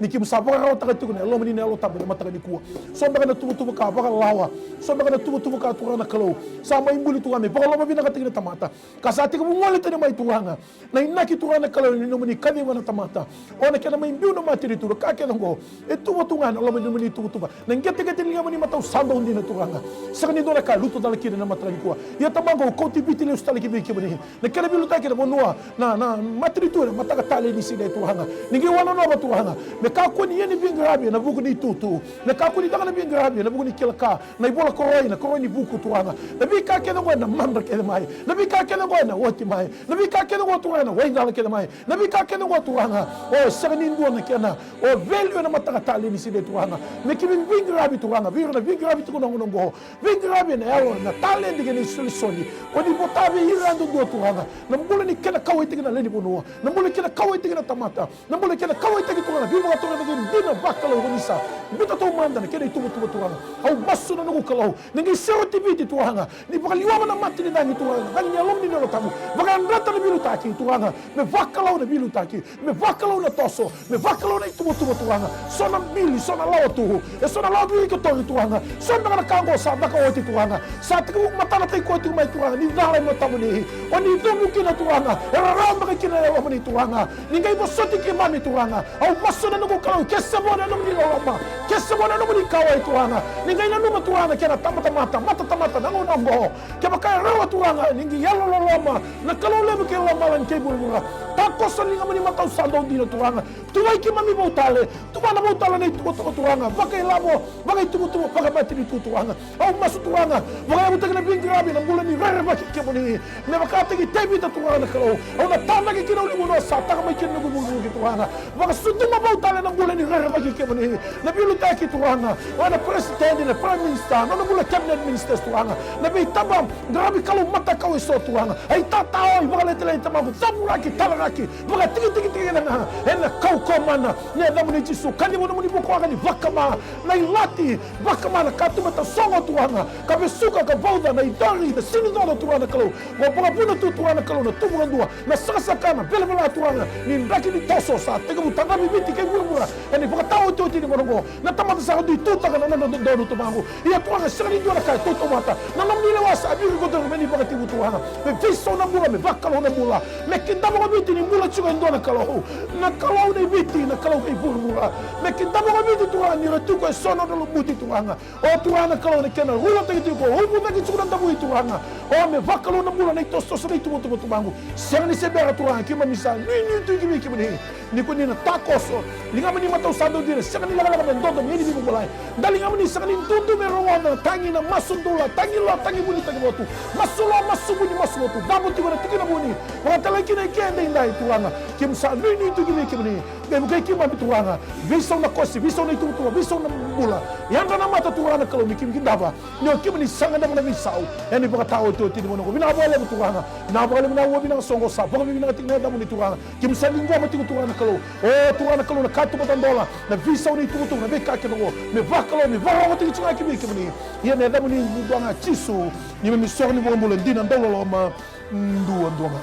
ni keimami sa vakararawataka tiko na yalomuni na Yalo Tabu ena mataka nikua. So beka na tuvatuva ka vakalawa, so beka na tuvatuva ka, Turaga na Kalou, sa mai buli, Turaga, me vakalomavinakataki na tamata, ka sa tekivu gole tani mai, Turaga, na inaki, Turaga na Kalou, ni nomuni kaciva na tamata. O na kena mai biu na matanitu, na ka kece oqo e tuva tu ga ena loma ni nomuni tuvatuva. Na qeteqete ni ligamuni matau sa dau dina, Turaga. Sega ni dua na ka e lutu cala kina ena mataka nikua. Ia Tamaqu, au kauti Viti lesu tale ki vei kemuni. Na kena veiliutaki ena vanua, na, na matanitu ena mataka talei ni siga edai, Turaga. Ni qai wanonova, Turaga, me kakua ni ia na veiqaravi ena vuku ni itutu. Me kakua ni caka na veiqaravi ena vuku ni kila ka, na ivola koroi, na koroi ni vuku, Turaga. Na veika kece oqo ena madra kece mai. Na veika kece oqo ena oti mai. Na veika kece oqo, Turaga, ena waicala kece mai. Na veika kece oqo, Turaga, o sega ni dua na kena, o, value ena mataka talei ni siga edai, Turaga. Me keimami veiqaravi, Turaga, vei ira na veiqaravi tiko ena gauna oqo. Veiqaravi ena yalo, na taledi kei na isolisoli ko ni vota vei ira yadudua, Turaga. Na bula ni kena kauwaitaki na lewe ni vanua. Na bula ni kena kauwaitaki na tamata. Na bula ni kena kauwaitaki, Turaga, na veivakatorocaketaki dina vakalou ko ni sa biuta taumada na kena ituvatuva, Turaga. Au masu na noqu Kalou, ni qai seroti Viti, Turaga, ni vakaliwava na mata ni cagi, Turaga, cagi ni Yalomuni na Yalo Tabu. Vakayadrata na veiliutaki, Turaga, me vakalou na veiliutaki, me vakalou na toso, me vakalou na ituvatuva, Turaga. So na bili, so na lawa tu, e so na lawa veikotori, Turaga. So beka na ka oqo sa caka oti, Turaga. Sa tekivu matanataki koya tiko mai, Turaga, ni cala e matamuni. O ni cuvu kina, Turaga, e rarawa beka kina na Yalomuni, Turaga. Ni qai vosoti keimami, Turaga. Au masu na noqu Kalou, ke sa vo na nomuni loloma, ke sa vo na nomuni kauwai, Turaga. Ni qai nanuma, Turaga, na kena tabatamata, matatamata na gauna oqo. Kevaka e rawa, Turaga, ni qai yalololoma na Kalou levu kei lomalagi kei vuravura. Takoso na ligamuni matau sa dau dina, Turaga. Tuvai keimami vou tale. Tuvana vou tale na ituvatuva, Turaga, vakailavo, vakaituvatuva, vakamatanitu, Turaga. Au masu, Turaga, vakayavutaki na veiqaravi ena bula ni rerevaki kemuni. Me vakataki Tevita, Turaga na Kalou, au na tavaki kina ulunivanua sa taka mai kina na noqu ivukevuke, Turaga. Vakasucuma vou tale na bula ni rerevaki kemuni. Na veiliutaki, Turaga, o na president, na prime minister, na nona bula cabinet ministers, Turaga. Na veitaba qaravi Kalou matakau eso, Turaga. Ai tatao, ivakaletelei, Tamaqu, cavuraki, talaraki, vakatikitikitiki kina ga ena kaukauwa mana ni yacamuni Jisu. Kaciva nomuni vukuqu ni vakama, na ilati, vakama na katuba tasogo, Turaga, ka vesuka, ka vauca na idori, na sinicoco, Turaga na Kalou. Vakavuna tu, Turaga na Kalou, na tu vakadua, na sakasaka, na velavela, Turaga, ni draki ni toso sa tekivu tadavi Viti kei vuravura ena ivakataotioti ni gauna oqo. Na tamata sa dui tutaka na nona dodonu, Tamaqu. Ia, Turaga, sega ni dua na ka e tautauvata. Na nomuni lewa sa virikotori me ni vakatekivu, Turaga, me veisau na bula, me vakalou na bula. Me kidavaka Viti ni bula tiko e dua na Kalou, na Kalou nei Viti, na Kalou kei vuravura. Me kidavaka Viti, Turaga, ni ra tu ko e so na nodra luvuti, Turaga. O Turaga na Kalou, na kena rulataki tiko, uvucaki tiko na davui, Turaga. O me vakalou na bula, na itosotoso, na ituvatuva, Tamaqu. Sega ni se bera, Turaga, keimami sa nuinui tu ki vei kemuni. Ni ko ni na takoso ligamuni matau sa dau dina, sega ni lekaleka me dodo me ni veivakabulai. Da ligamuni sega ni dudu me rogoca, tagi na masu dula, tagi lo, tagi vuni, tagi lotu. Masu lo, masu vuni, masu lotu. Cava tiko na tikina vuni, vakatalai kina i ke edaidai, Turaga. Keimami sa nuinui tu ki vei kemuni. Qai vukei keimami, Turaga. Veisau na kosi, veisau na ituvatuva, veisau na bula. Yadra na mata, Turaga na Kalou, me keimami kidava ni o kemuni sa gadreva na veisau ena ivakataotioti ni gauna oqo. Vinaka vakalevu, Turaga. Vinaka vakalevu na ua vinaka soqo, sa vakavinavinakataki na yacamuni, Turaga. Keimami sa ciqoma tiko, Turaga na Kalou. O Turaga na Kalou, na katuba tadola, na veisau, na ituvatuva, na veika kece oqo, me vakalou, me vakarogotaki tiko ga ki vei kemuni. Ia ena yacamuni dua ga, Jisu, neimami iSoro ni iVakabula dina, dauloloma duadua ga.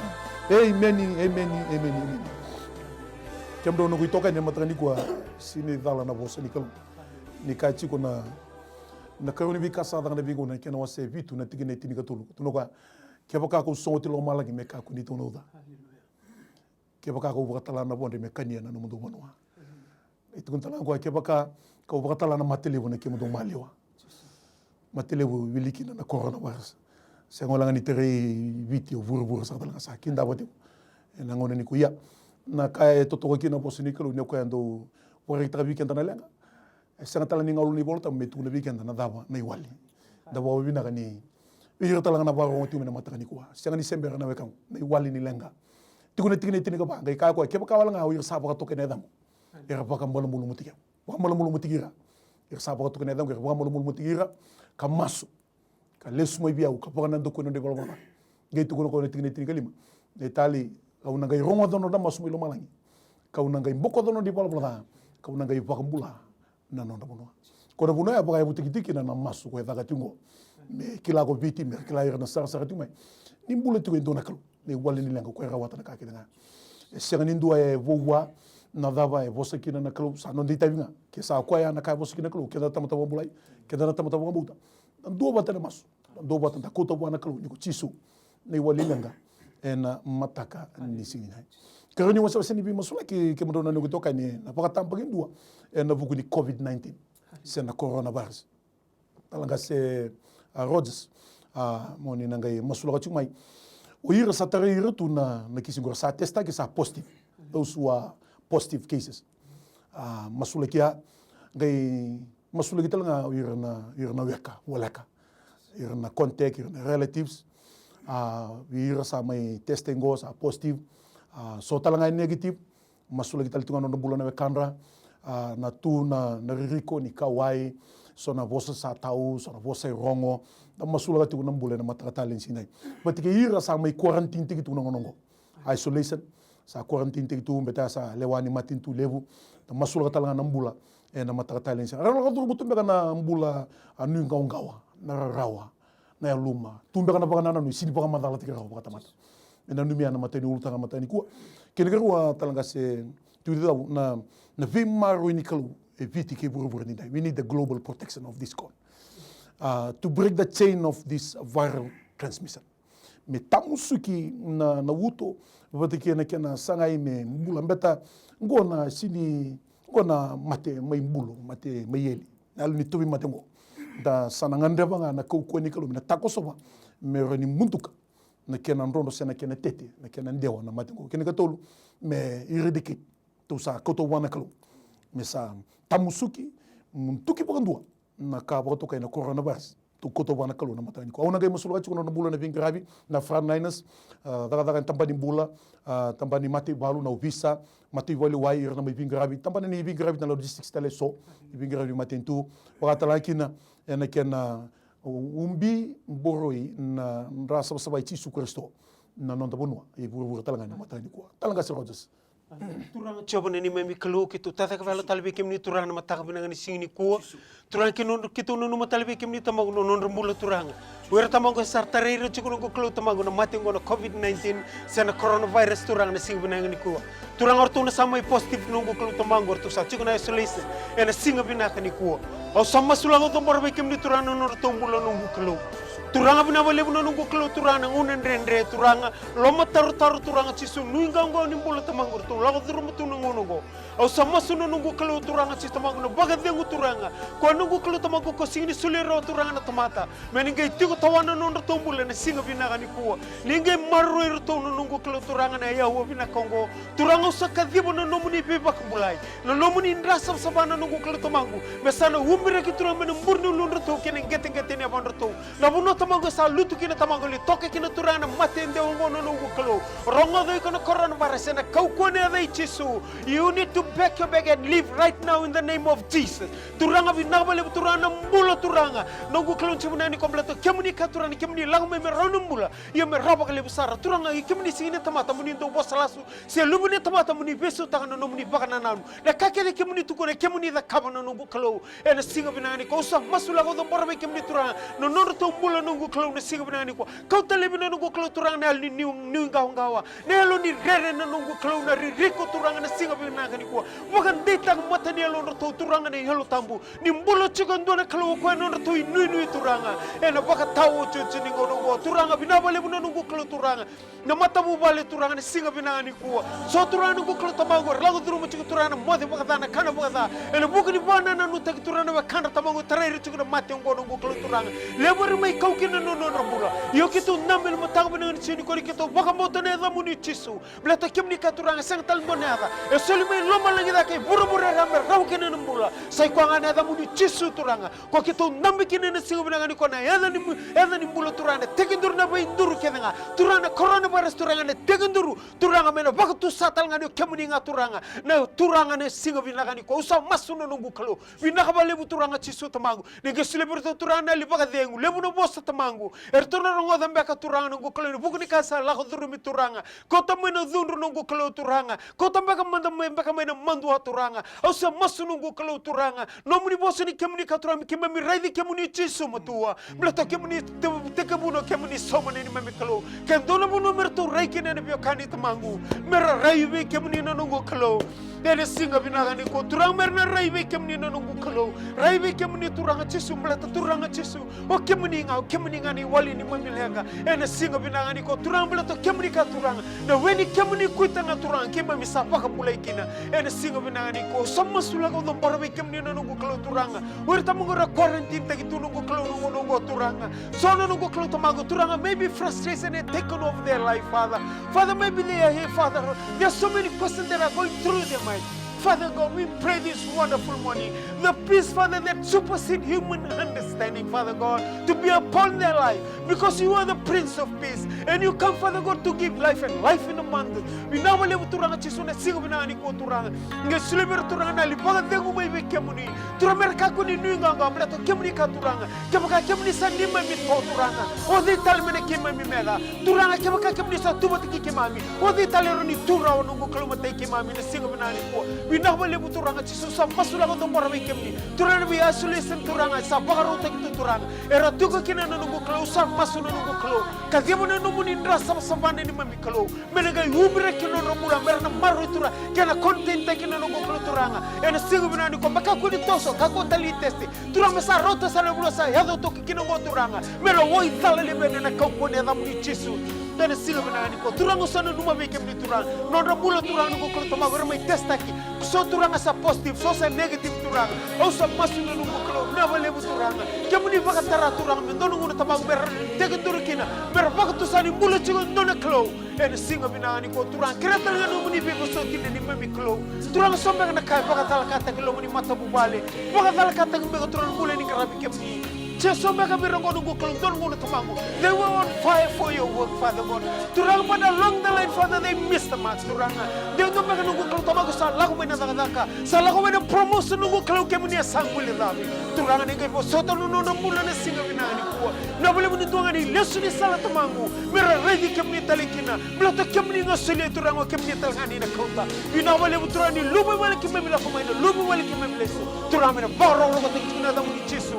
Emeni, emeni, emeni, emeni. Kemudrau noqu itokani ena mataka nikua, sega ni cala na vosa ni Kalou. Ni kaya tiko na, na iKarua ni Veika sa Caka na Veigauna, kena wase vitu, na tikina e tinikatolu. Tukuna o koya, kevaka kau sogoti lomalagi, me kakua ni tou nauca. Kevaka kau vakatala na vodre, me kania na nomudou vanua. E tukuna tale ga o koya, kevaka kau vakatala na mate levu, na kemudou maliwa. Mate levu e wili kina na coronavirus. Sega wale ga ni tarai Viti, o vuravura saka tale ga sa kidava tiko ena gauna nikua. Ia, na ka e totoka kina na vosa ni Kalou, ni o koya e dau vakaraitaka vei keda na leqa. E sega tale ni galu na iVolatabu me tukuna vei keda na cava na iwali. Da vakavinavinaka ni vei ira tale ga na vakarorogo tiko mai na mataka nikua. Sega ni se bera na wekaqu, na iwali ni leqa. Tiko na tikina e tinikava, qai kaya o koya, kevaka wale ga o ira sa vakatoka ena yacaqu, era vakamalumalumutaki au. Vakamalumalumutaki ira. Era sa vakatoka ena yacaqu, era vakamalumalumutaki ira, ka masu, ka lesu mai vei au, ka vakanadakua na nodra ivalavala ca. Qai tukuna o koya na tikina e tinikalima, na italei, kau na qai rogoca na nodra masu mai lomalagi, kau na qai bokoca na nodra ivalavala ca, kau na qai vakabula na nodra vanua. Ko na vanua ya vakayavutaki tiko kina na masu ko e caka tiko qo. Me kila ko Viti, me kila ira na sarasara tiko mai, ni bula tiko e dua na Kalou. Na iwali ni leqa ko e rawata na ka kece ga. E sega ni dua e vou vua na cava e vosa kina na Kalou, sa noda itavi ga. Ke sa koya na ka e vosa kina na Kalou, keda na tamata vakabulai, keda na tamata vakabauta, da duavata ena masu, da duavata, da kauta vua na Kalou ni ko Jisu na iwali ni leqa ena mataka ni siga nikua. Keirau ni wasewase ni veimasulaki, kemudrau na noqu itokani, na vakatabakidua ena vuku ni COVID nineteen se na coronavirus. Tala qase, a, Rogers, a, mo ni na qai masulaka tiko mai. O ira sa tarai ira tu na, na kisi qo, ra sa testaki sa positive. Those who are positive cases. A, masulaki ya, qai masulaki tale ga o ira na, ira na weka voleka, ira na contact, ira na relatives. A, vei ira sa mai testaki qo sa positive, a, so tale ga e negative. Masulaki tale tu ga na nodra bula na wekadra, a, na tu na, na ririko ni kauwai, so na vosa sa tau, so na vosa e rogo. Da masulaka tiko na bula ena mataka tale ni siga nikua. Vata kei ira sa mai quarantine tiko tu na gauna qo. Isolation, sa quarantine tiko tu, beta sa lewa ni matanitu levu. Da masulaka tale ga na bula ena mataka tale ni siga. Ra lako curuma tu beka na bula, a, nuiqawaqawa, na rarawa, na yaluma. Tu beka na vakanananu, sega ni vakamacalataki rawa vakatamata. Me nanumi ya na matai ni ulutaga mataka nikua. Kena ikarua, tala qase Tui Cau, na, na veimaroroi ni Kalou e Viti kei vuravura nidai. We need the global protection of this God. Uh, to break the chain of this viral transmission. Me tamusuki na, na uto, vata kei na kena sagai me bula, beta qo na sini, qo na mate mai bulu, mate mai eli. Na yalo ni tauvimate qo. Da sa na gadreva ga na kaukauwa ni Kalou me na takosova, me rawa ni muduka na kena drodro se na kena tete, na kena dewa na mate qo. Kena ikatolu, me eradicate. Tou sa kauta vua na Kalou me sa tamusuki, muduki vakadua na ka vakatokai na coronavirus. Tou kauta vua na Kalou na mataka nikua. Au na qai masulaka tiko na nodra bula na veiqaravi, na frontliners, a, cakacaka ena tabana ni bula, a, tabana ni mataivalu, na ovisa, mataivalu, wai, ira na mai veiqaravi, tabana ni veiqaravi na logistics tale eso, veiqaravi matanitu, vakatalega kina ena kena ubi, boroi na dra savasava i Jisu Karisito na noda vanua e vuravura talega na mataka nikua. Tala qase Rogers. Turaga Jiova na neimami Kalou, keitou tacake vakayalo tale vei kemuni Turaga na mataka vinaka ni siga nikua. Turaga keitou, keitou nanuma tale vei kemuni Tamaqu na nodra bula Turaga. O ira Tamaqu e sa tarai ira tiko noqu Kalou Tamaqu na mate oqo na COVID nineteen se na coronavirus Turaga na siga vinaka nikua. Turaga o ratou na sa mai positive noqu Kalou Tamaqu, o ratou sa tiko na isolation ena siga vinaka nikua. Au sa masulaka, au cabora vei kemuni Turaga na nodratou bula noqu Kalou. Turaga vinaka vakalevu na noqu Kalou Turaga na gauna dredre Turaga. Lomatarotaro Turaga Jisu, nuiqawaqawa ni bula Tamaqu, ratou lako curuma tu na gauna oqo. Au sa masu na noqu Kalou Turaga Jisu Tamaqu na vakacegu Turaga. Koya noqu Kalou Tamaqu ko sega ni solia rawa Turaga na tamata. Me ni qai tiko tawana na nodratou bula ena siga vinaka nikua. Ni qai maroroi iratou na noqu Kalou Turaga na yaua vinaka oqo. Turaga au sa kaciva na nomuni veivakabulai. Na nomuni dra savasava na noqu Kalou Tamaqu. Me sa na ubiraki Turaga mai na bure ni uludratou kei na qeteqete ni yavadratou. Na vanua Tamaqu e sa lutu kina Tamaqu, ni toka kina Turaga na mate e dewa oqo na noqu Kalou. Rogoca iko na coronavirus ena kaukauwa ni yaca i Jisu. You need to pack your bag and leave right now in the name of Jesus. Turaga vinaka vakalevu Turaga na bula Turaga. Noqu Kalou ni siga vinaka nikua baleta kemuni kaya Turaga ni kemuni lako mai me rawa na bula. Ia me rawa vakalevu sara Turaga, i kemuni sega ni tamata mo ni dau vosa lasu. Se luve ni tamata mo ni veisautaka na nomuni vakanananu. Na ka kece kemuni tukuna, kemuni cakava na noqu Kalou. Ena siga vinaka nikua au sa masulaka, au cabora vei kemuni Turaga na nodratou bula noqu Kalou na siga vinaka nikua. Kauta laivi na noqu Kalou Turaga na yalo ni niu, niuqawaqawa. Na yalo ni rere na noqu Kalou na ririko Turaga na siga vinaka nikua. Vakadeitaka mata ni yalodratou Turaga na Yalo Tabu. Ni bula tiko e dua na Kalou o koya na nodratou inuinui Turaga. Ena vakataotioti ni gauna oqo Turaga vinaka vakalevu na noqu Kalou Turaga. Na matavuvale Turaga na siga vinaka nikua. So Turaga noqu Kalou Tamaqu era lako curuma tiko Turaga na moce vakaca, na kana vakaca. Ena vuku ni vakanananutaki Turaga na wekadra Tamaqu tarai ira tiko na mate oqo noqu Kalou Turaga. Levu era mai kau kina na nodra bula. Io keitou nanuma ena mataka vinaka ni siga nikua ni keitou vakabauta na yacamuni Jisu. Baleta o kemuni kaya Turaga, sega tale dua na yaca e soli mai lomalagi cake i vuravura era me rawa kina na bula. Sa i koya ga na yacamuni Jisu Turaga. Ko keitou nanuma kina ena siga vinaka nikua na yaca ni mu-, yaca ni bula Turaga, na tekiduru na veiduru kece ga. Turaga na coronavirus Turaga na tekiduru. Turaga me na vakatusa tale ga ni o kemuni ga Turaga. Na Turaga na siga vinaka nikua au sa masu na noqu Kalou. Vinaka vakalevu Turaga Jisu Tamaqu. Ni qai solia vei iratou Turaga na yali vakacegu. Levu na vosa Tamaqu. Eratou na rogoca beka Turaga noqu Kalou ena vuku ni ka sa lako curumi Turaga. Kauta mai na cudru noqu Kalou Turaga. Kauta beka mada mai beka mai na madua Turaga. Au sa masu noqu Kalou Turaga. Nomuni vosa ni kemuni ka Turaga me keimami raici kemuni Jisu matua. Baleta o kemuni te-, tekivuna o kemuni sauma na neimami Kalou. Ke dua na vanua me ratou rai kina ena veiwekani Tamaqu. Me ra rai vei kemuni na noqu Kalou. Ena siga vinaka nikua Turaga me ra na rai vei kemuni na noqu Kalou. Rai vei kemuni Turaga Jisu baleta Turaga Jisu. O kemuni ga, o kemuni ga na iwali ni neimami leqa. Ena siga vinaka nikua Turaga baleta o kemuni ka Turaga. Na we ni kemuni kuita ga Turaga keimami sa vakabulai kina. Ena siga vinaka nikua au sa masulaka au cabora vei kemuni na noqu Kalou Turaga. O ira Tamaqu era quarantine taki tu noqu Kalou noqu, noqu Turaga. So na noqu Kalou Tamaqu Turaga maybe frustration had taken over their life Father. Father maybe they are here Father. There are so many questions that are going through their mind. Father God, we pray this wonderful morning. The peace, Father, that supersede human understanding, Father God, to be upon their life. Because you are the Prince of Peace. And you come, Father God, to give life and life in abundance. Vinaka vakalevu Turaga Jisu na siga vinaka nikua Turaga. Qai solia vei ira Turaga na yali vakacegu mai vei kemuni. Turaga me ra kakua ni nuiqawaqawa baleta o kemuni ka Turaga. Kevaka kemuni sa neimami to Turaga. O cei tale me na keimami meca. Turaga kevaka kemuni sa tu vata kei keimami. O cei tale e rawa ni tu rawa noqu Kalou matai keimami na siga vinaka nikua. Vinaka vakalevu Turaga Jisu sa masulaka au cabora vei kemuni. Turaga na vei isolation Turaga sa vakarautaki tu Turaga. Era tiko kina na noqu Kalou sa masu na noqu Kalou. Kaciva na nomuni dra savasava na neimami Kalou. Me na qai ubi ira kina nodra bula me ra na maroroi Turaga. Kei na contain taki na noqu Kalou Turaga. Ena siga vinaka nikua me kakua ni toso kakua tale ni testi. Turaga me sa rauta sara na vula sa yaco toka kina oqo Turaga. Me na wai cala levena ena kaukauwa ni yacamuni Jisu. Ena siga vinaka nikua Turaga au sa nanuma vei kemuni Turaga. Nodra bula Turaga noqu Kalou Tamaqu era mai testaki. So Turaga sa positive, so sa negative Turaga. Au sa masu na noqu Kalou, vinaka vakalevu Turaga. Kemuni vakatara Turaga me dua na gauna Tamaqu me ra tekiduru kina. Me ra vakatusa ni bula tiko e dua na Kalou. Ena siga vinaka nikua Turaga, kerea tale ga na nomuni veivosoti na neimami Kalou. Turaga so beka na ka e vakacalakataki loma ni matavuvale. Vakacalakataki beka Turaga na bula ni qaravi kemuni. Jisu beka vei ira oqo noqu Kalou, dua na gauna Tamaqu. They were on fire for your work, Father God. Turaga but along the line, Father, they missed the mark, Turaga. Dua beka noqu Kalou Tamaqu sa lako mai na cakacaka. Sa lako mai na promotion noqu Kalou kemuni a sa guilecavi. Turaga ni qai vosota na nona bula na siga vinaka nikua. Na valevu ni dua ga ni lesu ni sala Tamaqu. Me ra raici kemuni tale kina. Baleta kemuni ga solia Turaga o kemuni tale ga ni na kauta. Vinaka valevu Turaga ni luvu i vale keimami lako mai na luvu i vale keimami lesu. Turaga me na vakarokorokotaki tiko na yacamuni Jisu.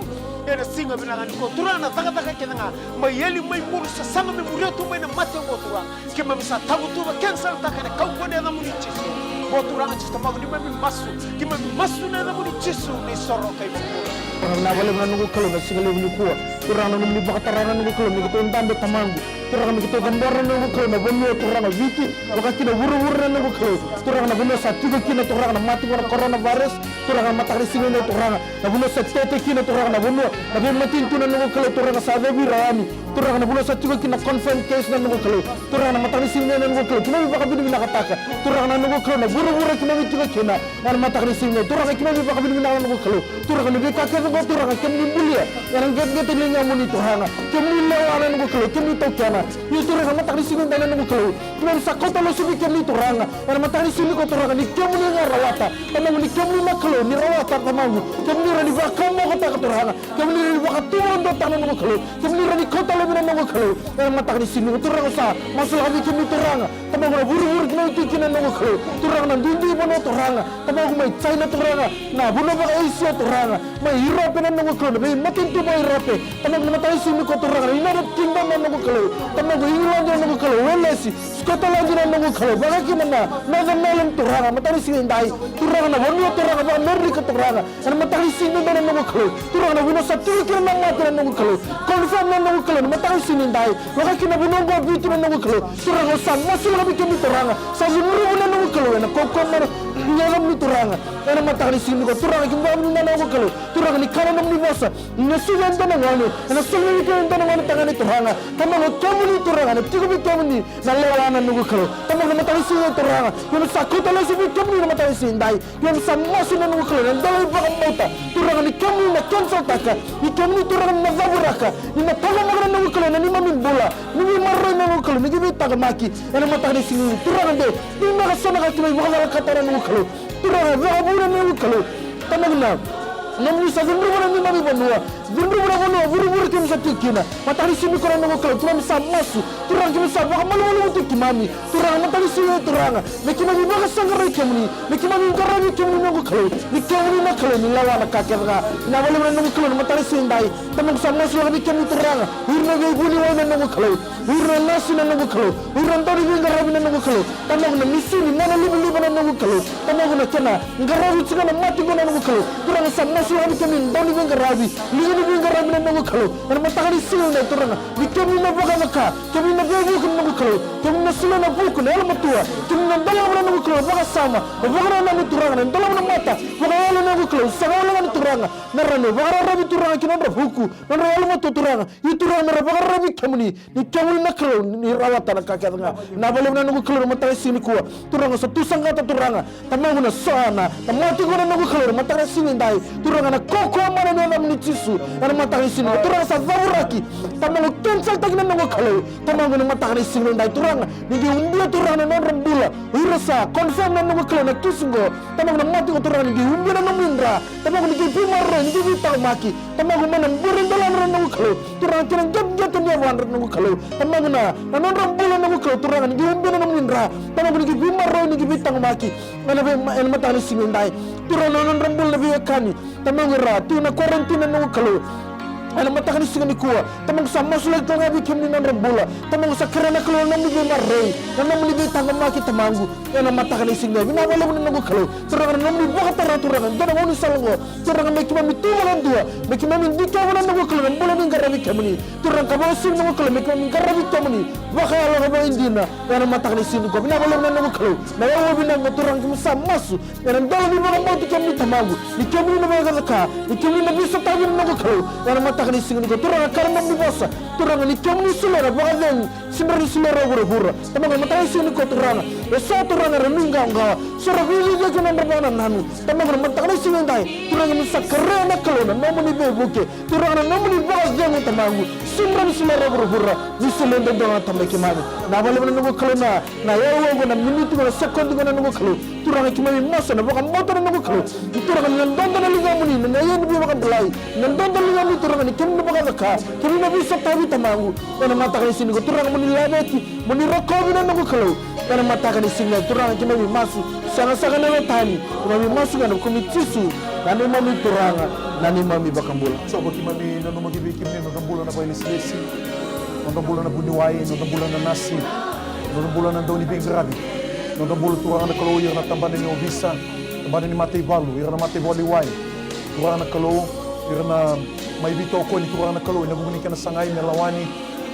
Ena siga vinaka nikua Turaga na cakacaka kece ga. Mai yali mai muri sasaga me muria tu mai na mate oqo Turaga. Keimami sa tavutuva kensalataka ena kaukauwa ni yacamuni Jisu. O Turaga Jisu Tamaqu neimami masu. Keimami masu na yacamuni Jisu na isoro kai vuravura. Turaga vinaka valevu na noqu Kalou na siga levu nikua. Turaga na nomuni vakatara na noqu Kalou me keitou dabe Tamaqu. Turaga me keitou cabora na noqu Kalou na vanua Turaga Viti. Vaka kina vuravura na noqu Kalou. Turaga na vanua sa tiko kina Turaga na mate qo na coronavirus. Turaga na mataka ni siga nikua Turaga. Na vanua sa tete kina Turaga na vanua. Na veimatanitu na noqu Kalou Turaga sa yacovi ira yani. Turaga na vanua sa tiko kina na confirmed case na noqu Kalou. Turaga na mataka ni siga nikua na noqu Kalou. Keimami vakavinavinakataka. Turaga na noqu Kalou na vuravura keimami tiko kina. Ena mataka ni siga nikua Turaga keimami vakavinavinaka na noqu Kalou. Turaga ni veika kece oqo Turaga kemuni bulia. Ena qeteqete ni ligamuni Turaga. Kemuni lewa na noqu Kalou. Kemuni taukena. Io Turaga mataka ni siga nikua na noqu Kalou. Keimami sa kauta losu vei kemuni Turaga. Ena mataka ni siga nikua Turaga ni kemuni ga rawata. Tamaqu ni kemuni na Kalou ni rawata Tamaqu. Kemuni rawa ni vakamokotaka Turaga. Kemuni rawa ni vakatuburataka na noqu Kalou. Kemuni rawa ni kauta laivi na noqu Kalou. Ena mataka ni siga nikua Turaga sa masulaka vei kemuni Turaga. Tamaqu na vuravura keimami tiko kina na noqu Kalou. Turaga na duidui vanua Turaga. Tamaqu mai China Turaga. Na vanua vaka Asia Turaga. Mai Europe na noqu Kalou. Na veimatanitu mai Europe. Tamaqu na mataka ni siga nikua Turaga na United Kingdom na noqu Kalou. Tamaqu England na noqu Kalou. Welesi. Scotland na noqu Kalou, vaka kina na Northern Ireland Turaga, mataka ni siga edai, Turaga na vanua Turaga, vaka Amerika Turaga, ena mataka ni siga edai na noqu Kalou, Turaga na vanua sa tiko kina na mate na noqu Kalou, confirm na noqu Kalou, na mataka ni siga edai, vaka kina na vanua oqo Viti na noqu Kalou, Turaga au sa masulaka vei kemuni Turaga, sa lumurumu na noqu Kalou, ena kaukauwa ni yacamuni Turaga, ena mataka ni siga nikua Turaga, keimami vakavinavinaka na noqu Kalou, Turaga ni kaya na nomuni vosa, ni na sucu e dua na gone, Ena soli vei kemuni e dua na gone tagane, Turaga. Tamaqu, o kemuni, Turaga, ena tiko vei kemuni na lewa, na noqu Kalou. Tamaqu, na mataka ni siga, Turaga, keimami sa kauta lesu vei kemuni na mataka ni siga edai. Keimami sa masu, na noqu Kalou, na dela ni vakabauta, Turaga, ni kemuni na kensautaka, ni kemuni, Turaga, na cavuraka, ni na taqomaka, na noqu Kalou, na neimami bula ni veimaroroi, na noqu Kalou, ni veitaqomaki. Ena mataka ni siga, Turaga, de ni beka so na ka keimami vakacalakataka, na noqu Kalou. Turaga, vakavu, na noqu Kalou. Tamaqu, na nomuni sa cudruva na neimami vanua, cudruva na vanua vuravura keimami sa tiko kina. Mataka ni siga nikua, na noqu Kalou, keimami sa masu, Turaga, keimami sa vakamalumalumu tu keimami, Turaga, mataka ni siga, Turaga, me keimami vakasaqarai kemuni, me keimami qaravi kemuni, na noqu Kalou, ni kemuni na Kalou ni lewa na ka kece ga. Vinaka vakalevu, na noqu Kalou, na mataka ni siga edai. Tamaqu, sa masulaka vei kemuni, Turaga, o ira na veivuniwai, na noqu Kalou, o ira na nasi, na noqu Kalou, o ira na dauniveiqaravi, na noqu Kalou. Tamaqu, na misini, na nona livaliva, na noqu Kalou. Tamaqu, na kena qaravi tiko na mate qo, na noqu Kalou. Turaga, sa masulaka vei kemuni na dauniveiqaravi, liga ni veiqaravi, na noqu Kalou. Ena mataka ni siga edai, Turaga, ni kemuni na vakacaka, kemuni na veivuke, na noqu Kalou. Kemuni na solia na vuku, na yalomatua, kemuni na dolava, na noqu Kalou, na vakasama, na vakanananu, Turaga, na dolava na mata vakayalo, na noqu Kalou. Sega walega ni, Turaga, me ra na vakararavi, Turaga, ki na nodra vuku, na nodra yalomatua, Turaga. Io, Turaga, me ra vakararavi kemuni, ni kemuni na Kalou ni rawata na ka kece ga. Vinaka vakalevu, na noqu Kalou, na mataka ni siga nikua. Turaga, sa tu saqata, Turaga, Tamaqu, na so na, na mate qo, na noqu Kalou, na mataka ni siga edai. Turaga, na kaukaua mana ni yacamuni Jisu, ena mataka ni siga nikua. Turaga, sa cavuraki, Tamaqu, kensautaki, na noqu Kalou. Tamaqu, na mataka ni siga edai, Turaga, ni qai ubia, Turaga, na nodra bula o ira sa confirm, na noqu Kalou, na kisi qo. Tamaqu, na mate qo, Turaga, ni qai ubia na nomuni dra. Tamaqu, ni qai veimaroroi, ni qai veitaqomaki. Tamaqu, mai na bure ni doladra, na noqu Kalou. Turaga, kei na qeteqete ni yavadra, na noqu Kalou. Tamaqu, na, na nodra bula, na noqu Kalou, Turaga, ni qai ubia na nomuni dra. Tamaqu, ni qai veimaroroi, ni qai veitaqomaki. Ena vei, ena mataka ni siga edai, Turaga, na nodra bula na veiwekani, Tamaqu, era tu na quarantine, na noqu Kalou. Ena mataka ni siga nikua, Tamaqu, sa masulaki tale ga vei kemuni na nodra bula. Tamaqu, sa kerea, na Kalou, na nomuni veimaroroi, na nomuni veitaqomaki, Tamaqu. Ena mataka ni siga edai, vinaka vakalevu, na noqu Kalou. Turaga, na nomuni vakatara, Turaga, dua na gaunisala qo, Turaga, me keimami tu vakadua, me keimami dikeva, na noqu Kalou, na bula ni qaravi kemuni. Turaga, ka vakasivia, na noqu Kalou, me keimami qaravi kemuni vakayalo ka vakaidina. Ena mataka ni siga nikua, vinaka vakalevu, na noqu Kalou, na yakavi vinaka qo, Turaga, keimami sa masu ena dola ni vakabauti kemuni, Tamaqu, ni kemuni na vakacaka, ni kemuni na veisotavi, na noqu Kalou. Ena mataka ni siga nikua, Turaga, ka na nomuni vosa, Turaga, ni kemuni solia na vakacegu, sega ni solia rawa o vuravura. Tamaqu, ena mataka ni siga nikua, Turaga, eso, Turaga, era nuiqawaqawa, so era veiciciyaki ena nodra vakanananu. Tamaqu, ena mataka ni siga edai, Turaga, keimami sa kerea, na Kalou, na nomuni veivuke. Turaga, na nomuni vakacegu, Tamaqu, sega ni solia rawa o vuravura, ni solia duadua ga, Tamai keimami. Vinaka vakalevu, na noqu Kalou, na, na aua qo, na miniti qo, na sekodi qo, na noqu Kalou. Turaga, keimami masu ena vakabauta, na noqu Kalou, ni, Turaga, ni na dodo na ligamuni, na, na ia ni veivakabulai, ni na dodo na ligamuni, Turaga, ni kemuni na vakacaka, kemuni na veisotavi, Tamaqu. Ena mataka ni siga nikua, Turaga, mo ni laveti, mo ni rokovi, na noqu Kalou. Ena mataka ni siga, Turaga, keimami masu, sega saka ena yaca tani, keimami masu ga ena vuku i Jisu, na neimami Turaga, na neimami iVakabula. Jiova, keimami nanuma ki vei kemuni na nodra bula na vakailesilesi, nodra bula na vuniwai, nodra bula na nasi, nodra bula na dauniveiqaravi, nodra bula, Turaga na Kalou, ira na tabana ni ovisa, tabana ni mataivalu, ira na mataivalu lewai, Turaga na Kalou, ira na mai veitokoni, Turaga na Kalou, ena vuku ni kena sagai me lawani,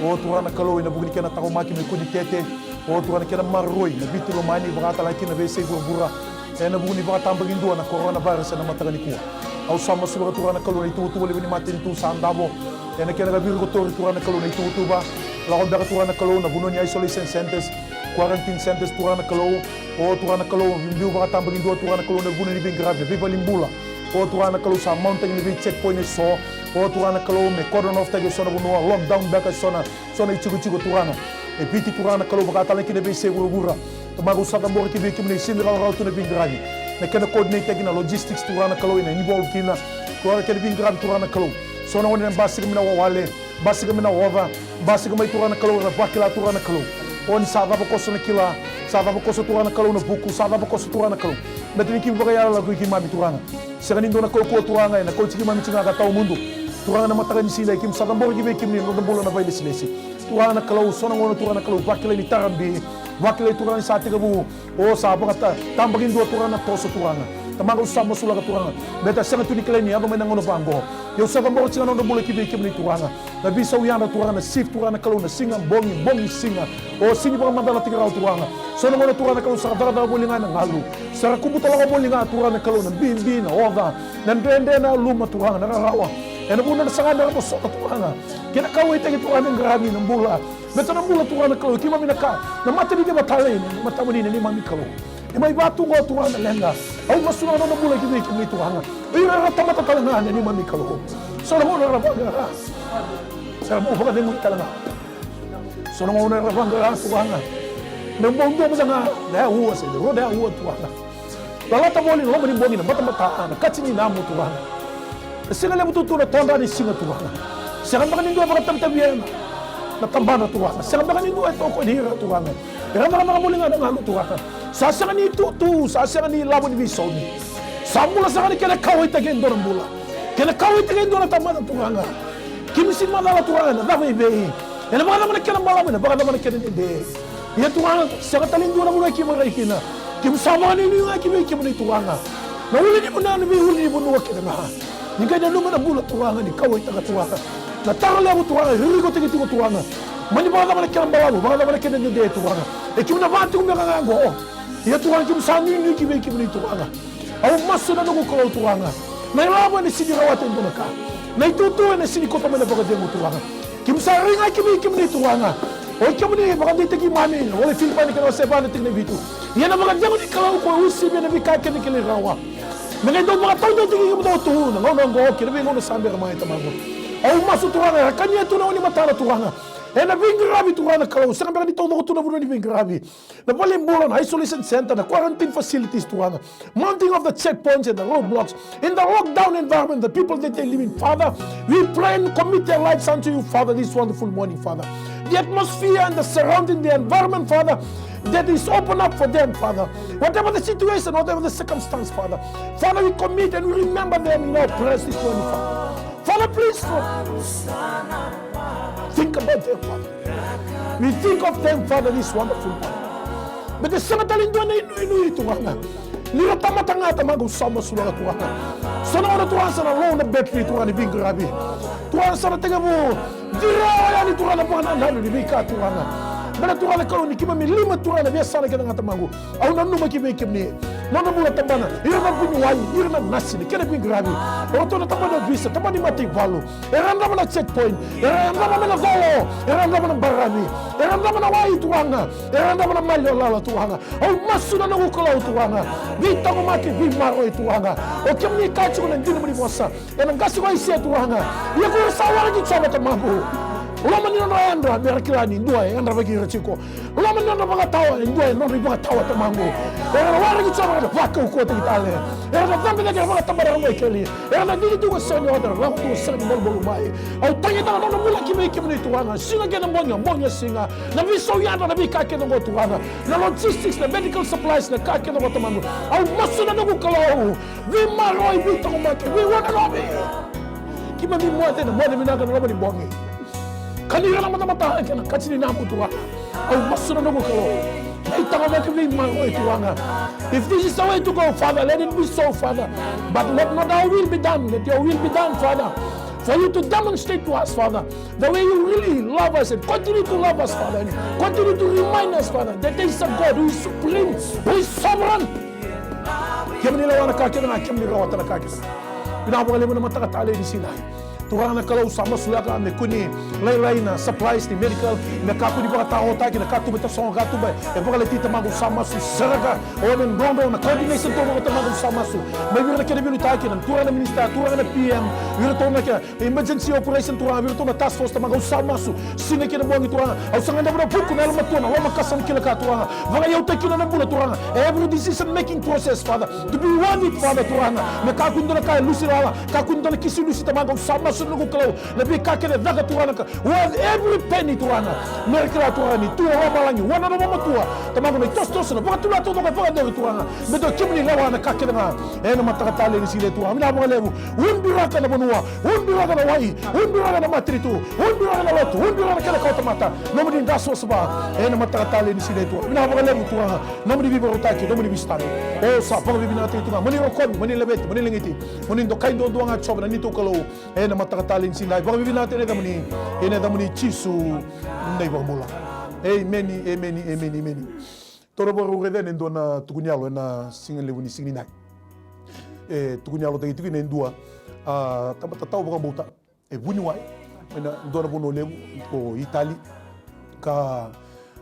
o Turaga na Kalou, ena vuku ni kena taqomaki me kua ni tete, o Turaga, na kena maroroi na Viti lomani, vaka tale ga kina na veiyasai vuravura, ena vuku ni vakatabakidua na coronavirus ena mataka nikua. Au sa masulaka, Turaga na Kalou, na ituvatuva levu ni matanitu sa davo ena kena ka virikotori, Turaga na Kalou, na ituvatuva. Lako beka, Turaga na Kalou, na vanua ni isolation centers, quarantine centers, Turaga na Kalou. O Turaga na Kalou, biu vakatabakidua, Turaga na Kalou, na vanua ni veiqaravi, na veivalenibula. O Turaga na Kalou, sa mountaki na vei checkpoint eso. O Turaga na Kalou, me cordon off taki eso na vanua, lockdown beka eso na, so na itikotiko, Turaga. E Viti, Turaga na Kalou, vaka tale ga kina na veiyasai vuravura. Tamaqu, au sa cabora ki vei kemuni, e sega ni rawarawa tu na veiqaravi, na kena coordinate taki na logistics, Turaga na Kalou, ena involve kina, Turaga, kena veiqaravi, Turaga na Kalou. So na gone ena basika mai na wawale, basika mai na oca, basika mai, Turaga na Kalou, era vakila, Turaga na Kalou, o ni sa cava koso na kila, sa cava koso, Turaga na Kalou, na vuku, sa cava koso, Turaga na Kalou, baleta ni keimami vakaiyalayalati keimami, Turaga. Sega ni dua na kaukauwa, Turaga, ena kauti keimami tiko ga ka tawamudu. Turaga, na mataka ni siga edai, keimami sa cabora ki vei kemuni na nodra bula na vakailesilesi. Turaga na Kalou, so na gauna, Turaga na Kalou, vakilai ni tarabe, vakilai, Turaga, ni sa tekivu, o, sa vakata, tabakidua, Turaga, na toso, Turaga. Tamaqu, au sa masulaka, Turaga, baleta sega tu ni kilai ni yaco mai na gauna vaqo. Ia au sa cabora tiko ga na nodra bula ki vei kemuni, Turaga. Na veisau yadra, Turaga, na shift, Turaga na Kalou, na siga, bogi, bogi, siga. O, sega ni vakamacalataki rawa, Turaga. So na gauna, Turaga na Kalou, sa ra cakacaka voli ga ena galu, sa ra kubuta lako voli ga, Turaga na Kalou, na bibi, na oca, na dredre, na yaluma, Turaga, na rarawa. Ena vuku ni nona saga mera vosota Turaga. Kei na kauwaitaki Turaga me qaravi na bula. Baleta na bula Turaga na Kalou, keimami na ka, na mata ni ceva talei, na matamuni na neimami Kalou. E mai vatu oqo Turaga na leqa. Au masu na nona bula ki vei kemuni Turaga. O ira era tamata tale ga na neimami Kalou. So na gauna era vaqara, era bau vakacegui tale ga. So na gauna era vaqara Turaga. Me bau dua mada ga na yaua se rua na yaua Turaga. Lalata voli na loma ni bogi, na batabata, na kati ni namu Turaga. Na siga levu tutu na todra ni siga Turaga. Sega beka ni dua e vakatavitavia na tabana Turaga. Sega beka ni dua e tokoni ira Turaga. Era cakacaka voli ga na galu Turaga. Sa sega ni tutu, sa sega ni lavo ni veisaumi. Sa bula sara ga na kena kauwaitaki e dua na bula. Kena kauwaitaki e dua na tamata Turaga. Keimami sega ni macala Turaga ena cava i vei. Ena vakacava na kena balavu, ena vakacava na kena dede. Ia Turaga, sega tale ni dua na vanua keimami rai kina. Keimami sa vakanuinui ga ki vei kemuni Turaga. Na ulunivanua, na veiulunivanua kece ga. Ni qai nanuma na bula Turaga, ni kauwaitaka Turaga. Na taro levu Turaga, ririkotaki tiko Turaga. Mani vakacava na kena balavu, vakacava na kena dede Turaga. E keimami na vaka tiko beka ga oqo. Ia Turaga keimami sa nuinui ki vei kemuni Turaga. Au masu na noqu Kalou Turaga. Na ilavo ena sega ni rawata e dua na ka. Na itutu ena sega ni kauta mai na vakacegu Turaga. Keimami sa rai ga ki vei kemuni Turaga. O kemuni vakadeitaki keimami na ivola i Filipai na kena wase va na tikina e vitu. Ia na vakacegu ni Kalou ko e uasivi ena veika kece kilai rawa. Me qai dau vakataudeitaki kemudou tu na gauna oqo kei na veigauna sa bera mai Tamaqu. Au masu Turaga era kania tu na wainimatana Turaga. Ena veiqaravi Turaga na Kalou, sega beka ni taucoko tu na vanua ni veiqaravi. Na valenibula, na isolation center, na quarantine facilities Turaga. Mounting of the checkpoints and the roadblocks. In the lockdown environment, the people that they live in, Father, we pray and commit their lives unto you, Father, this wonderful morning, Father. The atmosphere and the surrounding, the environment, Father, that is open up for them, Father. Whatever the situation, whatever the circumstance, Father. Father, we commit and we remember them in our prayers this morning, Father. Father, please, Father, think about them, Father. We think of them, Father, this wonderful morning. Baleta sega tale ni dua na inuinui Turaga. Ni ra tamata ga Tamaqu sa masulaka Turaga. So na gauna Turaga sa na low na battery Turaga ni veiqaravi. Turaga sa na tekivu cira yani Turaga na vakanananu ni veika Turaga. Baleta Turaga na Kalou ni keimami lima Turaga na veiyasana kece ga Tamaqu. Au nanuma ki vei kemuni. Nodra bula tabana, ira na vuniwai, ira na nasi, na kena veiqaravi. O ratou na tabana ni ovisa, tabana ni mataivalu. Era yadrava na checkpoint, era yadrava mai na colo, era yadrava na baravi, era yadrava na wai Turaga, era yadrava na maliwa lala Turaga. Au masu na noqu Kalou Turaga. Veitaqomaki, veimaroroi Turaga. O kemuni kaya tiko na dina nomuni vosa. Ena qase ko Aisea Turaga. Ia ko ira sa waraki Jiova Tamaqu. Loma ni nodra yadra me ra kila ni dua e yadravaki ira tiko. Loma ni nodra vakatawa e dua e nodra ivakatawa Tamaqu. Era na waraki Jiova era na vakaukauwataki tale. Era na cabe cake era vakatabara na mai keli. Era na didi tu ko sega ni ota, era lako tu ko sega ni malumalu mai. Au tagitaka nodra bula ki vei kemuni Turaga. Siga kei na bogi, bogi na siga. Na veisau yadra na veika kece oqo Turaga. Na logistics, na medical supplies, na ka kece oqo Tamaqu. Au masu na noqu Kalou. Veimaroroi, veitaqomaki, veiwananovi. Keimami moce na moce vinaka na loma ni bogi. Kani ira na matamata kei na kati ni namu Turaga. Au masu na noqu Kalou. Veitaqomaki, veimaroroi Turaga. If this is the way to go, Father, let it be so, Father. But let not our will be done, let your will be done, Father. For you to demonstrate to us, Father, the way you really love us and continue to love us, Father, and continue to remind us, Father, that there is a God who is supreme, who is sovereign. Kemuni lewa na ka kece ga, kemuni rawata na ka kece ga. Vinaka vakalevu na mataka talei ni siga. Turaga na Kalou sa masulaka me kua ni lailai na supplies ni medical, me kakua ni vakataotaki na katuba, tasogo katuba. E Vakalevu Tamaqu sa masu sara ga. O me drodro na coordination taucoko Tamaqu sa masu. Mai vei ira na kena veiliutaki, na turaga na minista, turaga na P M, vei iratou na kena emergency operation Turaga, vei iratou na task force Tamaqu sa masu. Siga kei na bogi Turaga, au sa gadreva na vuku, na yalomatua, na lomakasa, na kila ka Turaga. Vakaiyautaki kina na bula Turaga. Every decision making process, Father, to be worth it, Father Turaga. Me kakua ni dua na ka e lusi lala, kakua ni dua na kisi lusi Tamaqu sa masu na noqu Kalou. Na veika kece e caka Turaga na ka. Worth every penny Turaga. Me ra kila Turaga ni tu o lomalagi, ua na lomatua. Tamaqu na itosotoso, na vakatulewa taucoko e vakayacori Turaga. Me dua kemuni lewa na ka kece ga. Ena mataka talei ni siga Turaga. Vinaka vakalevu. Ubiraka na vanua, ubiraka na wai, ubiraka na matanitu, ubiraka na lotu, ubiraka na kena kawatamata. Nomuni da savasava ena mataka talei ni siga Turaga. Vinaka vakalevu Turaga. Nomuni veivakarautaki, nomuni veisotavi. O sa vakavinavinakataki Turaga. Moni rokovi, moni laveti, moni lagiti. Moni dokai duadua ga Jiova na neitou Kalou. Ena mataka talei ni siga, vakavinavinaka ena yacamuni, ena yacamuni Jisu na iVakabula. Emeni, emeni, emeni, emeni. Tou na vakarau raica e dua na tukuni yalo ena siga levu ni siga nidai. E tukuni yalotaki tiko kina e dua, A, tamata tau vakabauta e vuniwai ena dua na vanua levu ko Itali, ka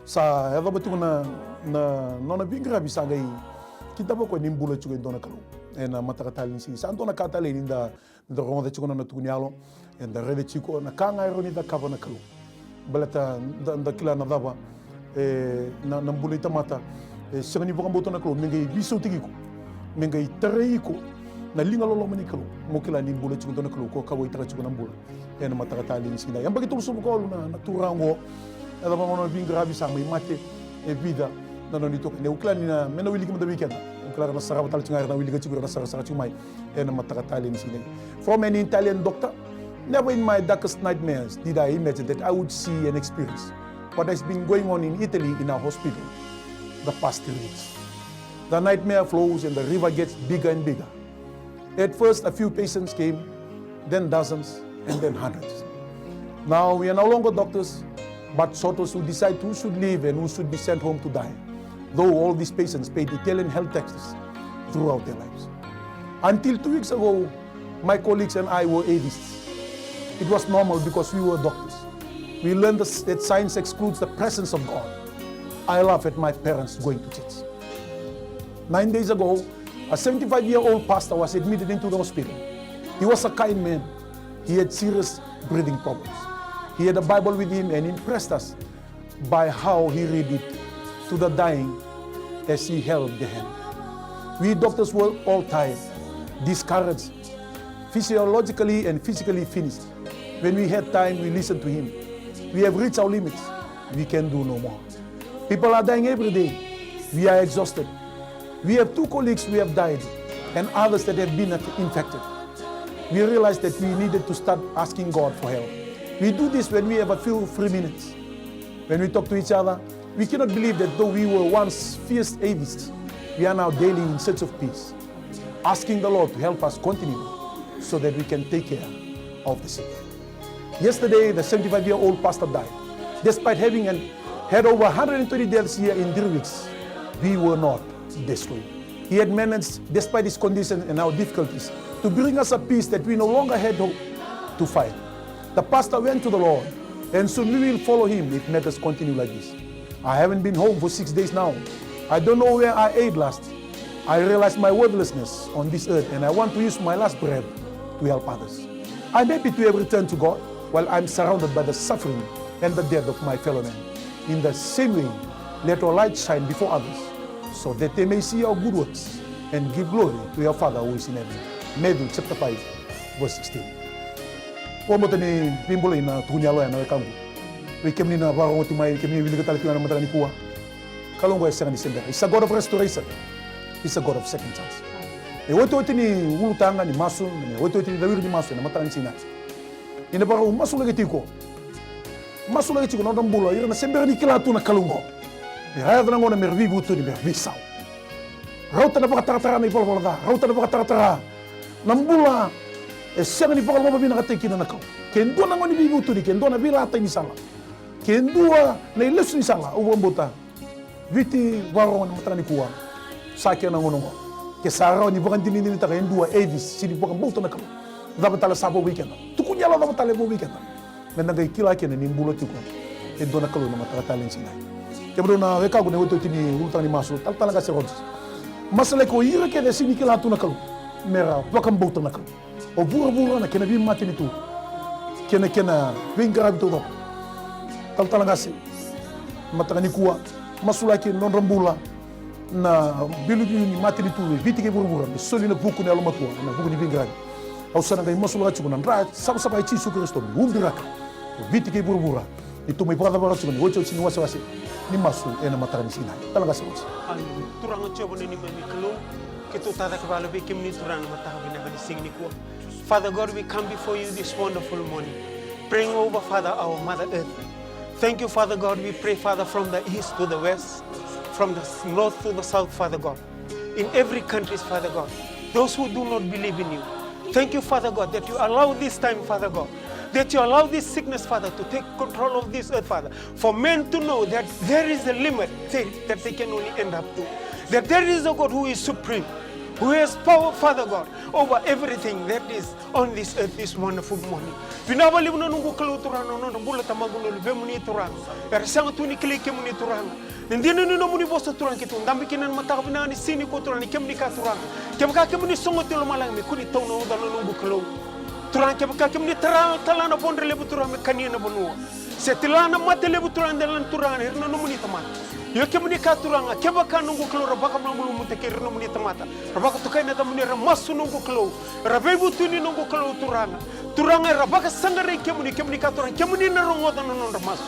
sa yacova tiko na, na nona veiqaravi sa qai kidava o koya ni bula tiko e dua na Kalou. Ena mataka tale ni siga, sa dua na ka tale ni da, da rogoca tiko na nona tuku ni yalo, eda raica tiko na ka ga e rawa ni cakava na Kalou. Baleta da, da kila na cava, e, na, na bula i tamata e sega ni vakabauta na Kalou me qai veisautaki iko, me qai tarai iko na liga loloma ni Kalou. Mo kila ni bula tiko dua na Kalou ko kauwaitaka tiko na bula. Ena mataka tale ni siga, yabaki tolusagavulu ka walu na, na turaga oqo. E cava gona na veiqaravi, sa mai mate e vica na nona itokani. Au kila ni na, me na wiliki mada vei keda. Au kila era na sarava tale tiko ga, era na wilika tiko, era na sarasara tiko mai ena mataka tale ni siga. From an Italian doctor, never in my darkest nightmares did I imagine that I would see and experience what has been going on in Italy in our hospital the past three weeks. The nightmare flows and the river gets bigger and bigger. At first, a few patients came, then dozens, and then hundreds. Now we are no longer doctors, but sorters who decide who should live and who should be sent home to die, though all these patients paid Italian health taxes throughout their lives. Until two weeks ago, my colleagues and I were atheists. It was normal because we were doctors. We learned the, that science excludes the presence of God. I laugh at my parents going to church. Nine days ago, a seventy-five-year-old pastor was admitted into the hospital. He was a kind man. He had serious breathing problems. He had a Bible with him and impressed us by how he read it to the dying as he held the hand. We doctors were all tired, discouraged, physiologically and physically finished. When we had time, we listened to him. We have reached our limits. We can do no more. People are dying every day. We are exhausted. We have two colleagues who have died and others that have been infected. We realized that we needed to start asking God for help. We do this when we have a few free minutes. When we talk to each other, we cannot believe that though we were once fierce atheists, we are now daily in search of peace, asking the Lord to help us continue so that we can take care of the sick. Yesterday, the seventy-five-year-old pastor died. Despite having an, had over one hundred twenty deaths here in three weeks, we were not destroyed. He had managed, despite his condition and our difficulties, to bring us a peace that we no longer had hope to find. The pastor went to the Lord, and soon we will follow him if matters continue like this. I haven't been home for six days now. I don't know where I ate last. I realize my worthlessness on this earth, and I want to use my last breath to help others. I'm happy to have returned to God while I'm surrounded by the suffering and the death of my fellow men. In the same way, let our light shine before others, so that they may see our good works and give glory to your Father who is in heaven. Matthew chapter five, verse sixteen. Vakabauta ni veibulai na tukuni yalo ya na wekaqu. Vei kemuni na vakarorogo tiko mai, kemuni wilika tale tiko ena mataka nikua. Kalou oqo e sega ni se bera. He's a God of restoration. He's a God of second chance. E otioti ni ulutaga ni masu, e otioti ni cawiri ni masu ena mataka ni siga. Ni na vakarau masulaki tiko. Masulaki tiko na nodra bula ira na se bera ni kila tu na Kalou oqo. Era yaco na gauna mera veivutuni, mera veisau. Rauta na vakataratara na ivalavala ca, rauta na vakataratara na bula. E sega ni vakalomavinakataki kina na Kalou. Ke dua na gauna ni veivutuni, ke dua na veilatai ni sala, ke dua na ilesu ni sala, au vakabauta Viti vakarorogo ena mataka nikua, sa kena gauna oqo. Ke sa rawa ni vakadinadinataka e dua, e cisi, se ni vakabauta na Kalou, cava tale sa vo vei keda? Tukuni yalo cava tale e vo vei keda? Meda qai kila kina ni bula tiko e dua na Kalou ena mataka tale ni siga. Kemudou na wekaqu, na iotioti ni ulutaga ni masu, talatala qase Rogers, masulaki ira kece e sega ni kila tu na Kalou mera vakabauta na Kalou. O vuravura, na kena veimatanitu kei na kena veiqaravi taucoko. Talatala qase, mataka nikua, masulaki nodra bula na veiliutaki ni matanitu e Viti kei vuravura me soli na vuku ni yalomatua ena vuku ni veiqaravi. Au sa na qai masulaka tiko na dra savasava i Jisu Karisito me ubiraka o Viti kei vuravura. Ni tou mai vakacavara tiko na iotioti ni wasewase ni masu ena mataka ni siga. Talatala qase Rogers. Hallelujah. Turaga Jiova na neimami Kalou, keitou tacake vakalevu vei kemuni Turaga na mataka vinaka ni siga nikua. Father God, we come before you this wonderful morning, praying over, Father, our Mother Earth. Thank you, Father God. We pray, Father, from the east to the west, from the s-, north to the south, Father God, in every countries, Father God, those who do not believe in you. Thank you, Father God, that you allow this time, Father God, that you allow this sickness, Father, to take control of this earth, Father, for men to know that there is a limit they, that they can only end up to, that there is a God who is supreme, who has power, Father God, over everything that is on this earth this wonderful morning. Vinaka vakalevu na noqu Kalou Turaga na nodra bula tamaqu na luvemuni Turaga. Era sega tu ni kilai kemuni Turaga. Ni dina ni nomuni vosa Turaga keitou dabe kina na mataka vinaka ni siga nikua Turaga ni kemuni kaya Turaga. Kevaka kemuni sogoti lomalagi me kua ni tau na uca na noqu Kalou. Turaga kevaka kemuni tara tala na vodre levu Turaga me kania na vanua. Se tila na mate levu Turaga dela na Turaga ira na nomuni tamata. Io kemuni kaya Turaga kevaka noqu Kalou ra vakamalumalumutaki ira na nomuni tamata. Ra vakatokai na yacamuni ra masu noqu Kalou. Ra veivutuni noqu Kalou Turaga. Turaga era vakasaqarai kemuni, kemuni kaya Turaga kemuni na rogoca na nodra masu.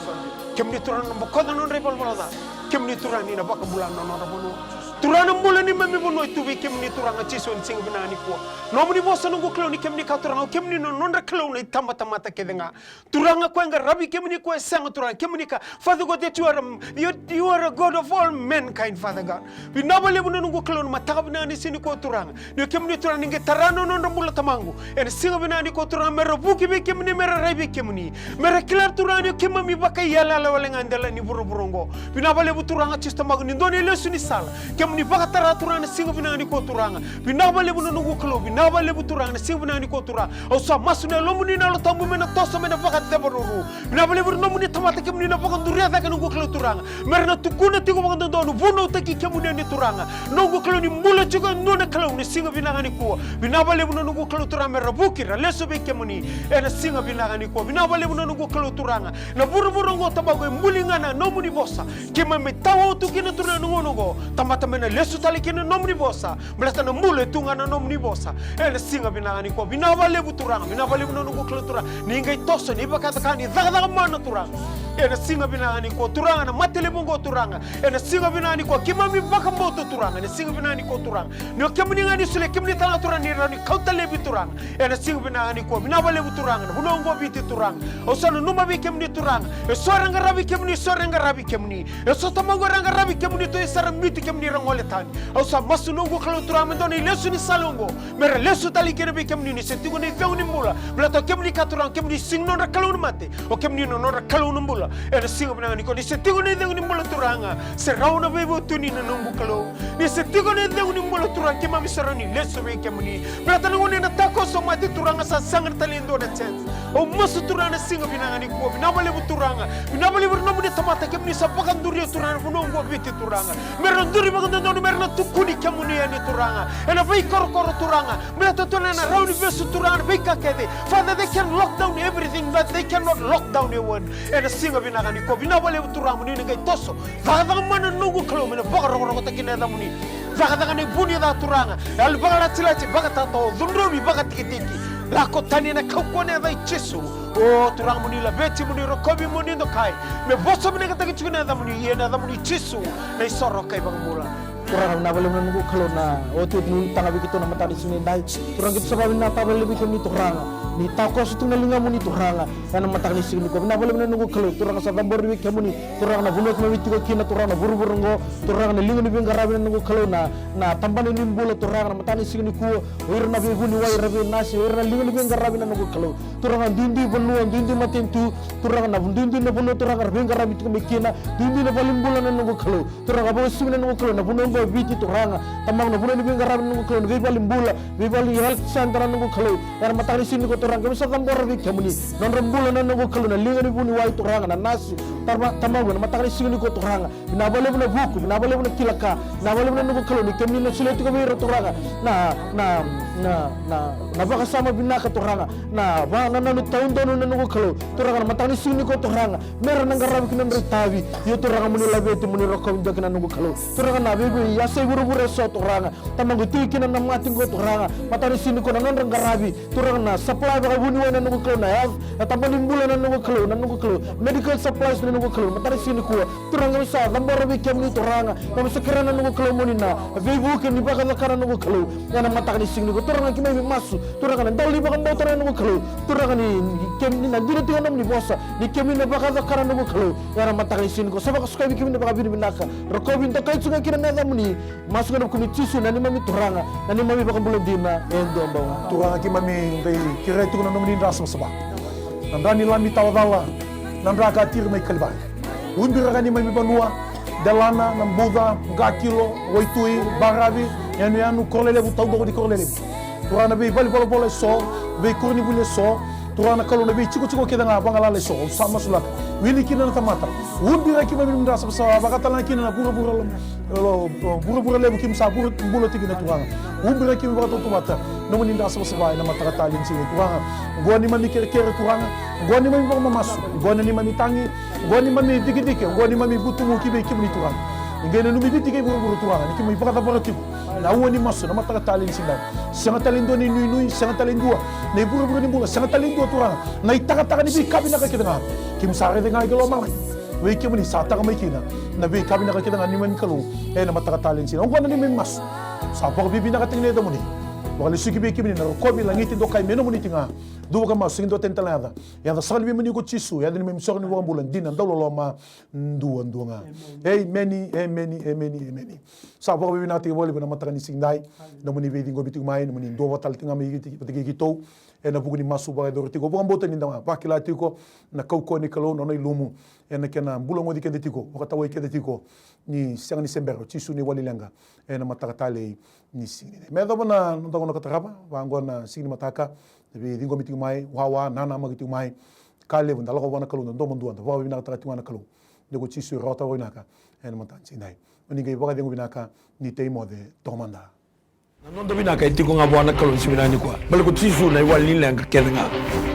Kemuni Turaga na bokoca na nodra ivalavala ca. Kemuni Turaga ni na vakabula na nodra vanua. Turaga na bula ni mami vanua e tu vei kemuni Turaga Jisu ena siga vinaka nikua. Nomuni vosa noqu Kalou ni kemuni kaya Turaga o kemuni na nodra Kalou na itabatamata kece ga. Turaga koya e qaravi kemuni koya e sega Turaga kemuni ka Father God that you are a, you, you are a God of all mankind Father God. Vinaka vakalevu na noqu Kalou na mataka vinaka ni siga nikua Turaga. Ni o kemuni Turaga ni qai tara na nodra bula tamaqu. Ena siga vinaka nikua Turaga me ra vuki vei kemuni me ra rai vei kemuni. Me ra kila Turaga ni o keimami vakaiyalayala wale ga e dela ni vuravura oqo. Vinaka vakalevu Turaga Jisu tamaqu ni dua na ilesu ni sala. Kemuni vakatara Turaga na siga vinaka nikua Turaga. Vinaka vakalevu na noqu Kalou. Vinaka vakalevu Turaga na siga vinaka nikua Turaga. Au sa masu na yalomuni na Yalo Tabu me na toso me na vakaceva ruru. Vinaka vakalevu ira nomuni tamata kemuni na vakaduri cake noqu Kalou Turaga. Me ra na tukuna tiko vakadodonu vunautaki kemuni yani Turaga. Noqu Kalou ni bula tiko e dua na Kalou na siga vinaka nikua. Vinaka vakalevu na noqu Kalou Turaga me ra vuki ra lesu vei kemuni. Ena siga vinaka nikua. Vinaka vakalevu na noqu Kalou Turaga. Na vuravura oqo tamaqu e buli ga na nomuni vosa. Keimami tawa tu kina Turaga na gauna oqo. Tamata me na lesu tale kina na nomuni vosa. Baleta na bula e tu ga na nomuni vosa. Ena siga vinaka nikua. Vinaka vakalevu Turaga. Vinaka vakalevu na noqu Kalou Turaga. Ni qai toso, ni vakayaco ka ni cakacaka mana Turaga. Ena siga vinaka nikua Turaga na mate levu oqo Turaga. Ena siga vinaka nikua keimami vakabauta Turaga. Ena siga vinaka nikua Turaga. Ni o kemuni ga ni solia kemuni tale ga Turaga ni rawa ni kauta laivi Turaga. Ena siga vinaka nikua. Vinaka vakalevu Turaga. Na vanua oqo Viti Turaga. Au sa nanuma vei kemuni Turaga. Eso era qaravi kemuni, eso era qaravi kemuni. Eso tamaqu era qaravi kemuni, tu e sa ra biuti kemuni ra gole tani. Au sa masu noqu Kalou Turaga me dua na ilesu ni sala oqo. Me ra lesu tale kina vei kemuni ni se tiko na icegu ni bula. Baleta o kemuni ka Turaga, kemuni sega ni nodra Kalou na mate. O kemuni na nodra Kalou na bula. Ena siga vinaka nikua ni se tiko na icegu ni bula Turaga. Se rawa na veivutuni na noqu Kalou. Ni se tiko na icegu ni bula Turaga keimami sa rawa ni lesu vei kemuni. Baleta na gauna ena takoso mate Turaga sa sega tale e dua na chance. Au masu Turaga na siga vinaka nikua, vinaka vakalevu Turaga, vinaka vakalevu ira nomuni tamata kemuni sa vakaduria Turaga na vanua oqo Viti Turaga. Me ra duri vakadodonu, me ra na tukuni kemuni yani Turaga. Ena veikorokoro Turaga, me ra totona ena rau ni vesu Turaga, na veika kece. Father, they can lock down everything, but they cannot lock down your word. Ena siga vinaka nikua, vinaka vakalevu Turaga mo ni na qai toso. Cakacaka mana noqu Kalou me na vakarokorokotaki na yacamuni. Cakacaka na ivu ni ca Turaga. Yalo vakalatilati, vakatatao, cudruvi, vakatikitiki. Lako tani ena kaukauwa ni yaca i Jisu. O Turaga mo ni laveti, mo ni rokovi, mo ni dokai. Me vosa vinakataki tiko na yacamuni, ia na yacamuni Jisu. Na isoro ka ivakabula. Turaga vinaka vakalevu na noqu Kalou na oti oti ni ulutaga vei keitou na mataka ni siga nidai. Turaga keitou sa vakavinavinaka vakalevu vei kemuni Turaga. Ni takoso tu na ligamuni Turaga. Ena mataka ni siga nikua vinaka vakalevu na noqu Kalou, Turaga sa cabori vei kemuni, Turaga na vanua keimami tiko kina, Turaga na vuravura oqo, Turaga na liga ni veiqaravi na noqu Kalou, na, na tabana ni bula, Turaga na mataka ni siga nikua, o ira na veivuniwai, ira veinasi, o ira na liga ni veiqaravi na noqu Kalou, Turaga duidui vanua, duidui matanitu, Turaga na duidui na vanua, Turaga ra veiqaravi tiko mai kina, duidui na valenibula na noqu Kalou. Turaga vakasucumi na noqu Kalou, na vanua oqo o Viti Turaga. Tamaqu na vanua ni veiqaravi na noqu Kalou, na veivale bula, veivale health center na noqu Kalou. Ena mataka ni siga nikua Turaga, keimami sa cabora vei kemuni. Nodra bula na noqu Kalou, na liga ni vuniwai Turaga, na nasi. Tama, Tamaqu, ena mataka ni siga nikua Turaga. Vinaka vakalevu na vuku, vinaka vakalevu na kila ka. Vinaka vakalevu na noqu Kalou, ni kemuni na solia tiko vei ira Turaga. Na, na, na, na, na vakasama vinaka Turaga. Na, va, na, na, na taudonu na noqu Kalou. Turaga, na mataka ni siga nikua Turaga. Mera na qaravi kina nodra itavi. Io Turaga mo ni laveti mo ni rokovi dua kina noqu Kalou. Turaga na veivei yasa i vuravura eso Turaga. Tamaqu tiko kina na mate qo Turaga. Mataka ni siga nikua na nodra qaravi. Turaga na supply vakavuniwai na noqu Kalou na health. Na tabana ni bula na noqu Kalou, na noqu Kalou. Medical supplies na noqu Kalou. Mataka ni siga nikua. Turaga keimami sa cabora vei kemuni Turaga. Keimami sa kerea na noqu Kalou mo ni na veivuke ni vakacakacaka na noqu Kalou. Ena mataka ni siga nikua. Turaga keimami masu. Turaga na dalo ni vakabauta na noqu Kalou. Turaga ni kemuni na dina tiko na nomuni vosa. Ni kemuni na vakacakacaka na noqu Kalou. Ena mataka ni siga nikua. Sa vakasukai vei kemuni na vakavinavinaka. Rokovi dokai tu ga kina na yacamuni. Masu ga ena vuku ni Jisu na neimami Turaga. Na neimami vakabula dina. E dua bau ga. Turaga keimami qai kerea tiko na nomuni dra savasava. Na dra ni Lami tawa cala. Na dra ka tiri mai Kalivari. Ubira ga neimami vanua. delana, na buca, qakilo, waitui, baravi, yanuyanu, koro lelevu, taucoko ni koro lelevu. Turaga na veivale volavola eso, veikoronivuli eso, Turaga na Kalou na veitikotiko kece ga vagalala eso, au sa masulaka. Wili kina na tamata. Ubiraki mai na nomuni dra savasava, vakatalega kina na vuravura lo, lo, lo, vuravura levu keimami sa vura, bula tiko kina Turaga. Ubiraki mai vakatautauvata, nomuni dra savasava, ena mataka talei ni siga Turaga. Oqo neimami kerekere Turaga, oqo neimami vakamamasu, oqo neimami tagi, oqo neimami cikecike, oqo neimami vutugu ki vei kemuni Turaga. Ni qai nanumi Viti kei vuravura Turaga, ni keimami vakacavara tiko na aua ni masu, na mataka talei ni siga. Sega tale e dua na inuinui, sega tale e dua na ivurevure ni bula, sega tale e dua Turaga na itakataka ni veika vinaka kece ga. Keimami sa raica ga ki lomalagi, vei kemuni sa taka mai kina na veika vinaka kece ga neimami Kalou, ena mataka talei ni siga. Oqo na neimami masu. Sa vakavinavinakataki na yacamuni. Vakalesuki vei kemuni na rokovi, lagiti, dokai me nomuni tiko ga. Cuva ka masu, sega ni dua tani tale na yaca. Yaca sara ni veimuni ko Jisu, yaca ni neimami isoro ni iVakabula dina, dauloloma duadua ga. Emeni, emeni, emeni, emeni. Sa vakavinavinakataki vakalevu ena mataka ni siga edai. Nomuni veiciqomi tiko mai, nomuni duavata tale tiko ga mai vata kei keitou ena vuku ni masu vakayacori tiko. Vakabauta ni da vakila tiko na kaukauwa ni Kalou, na nona ilumu ena kena bulagoci keda tiko, vakatawai keda tiko, ni sega ni se bera o Jisu na iwali leqa ena mataka talei ni siga edai. Me yacova na noda gauna ka tarava, vaqo na siga ni mataka, na veiciqomi tiko mai, wawa, nanamaki tiko mai. Ka levu da lako vua na Kalou, da domo dua, da vakavinavinakataka tiko ga na Kalou. Ni ko Jisu e rawata vakavinaka ena mataka ni siga edai. O ni qai vakacegu vinaka, ni tei moce toka mada. Na noda vinaka e tiko ga vua na Kalou ni siga vinaka nikua. Baleta ko Jisu na iwali ni leqa kece ga.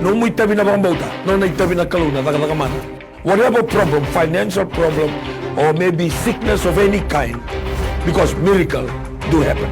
Nomu itavi na vakabauta, nona itavi na Kalou na cakacaka mana. Whatever problem, financial problem, or maybe sickness of any kind, because miracle do happen.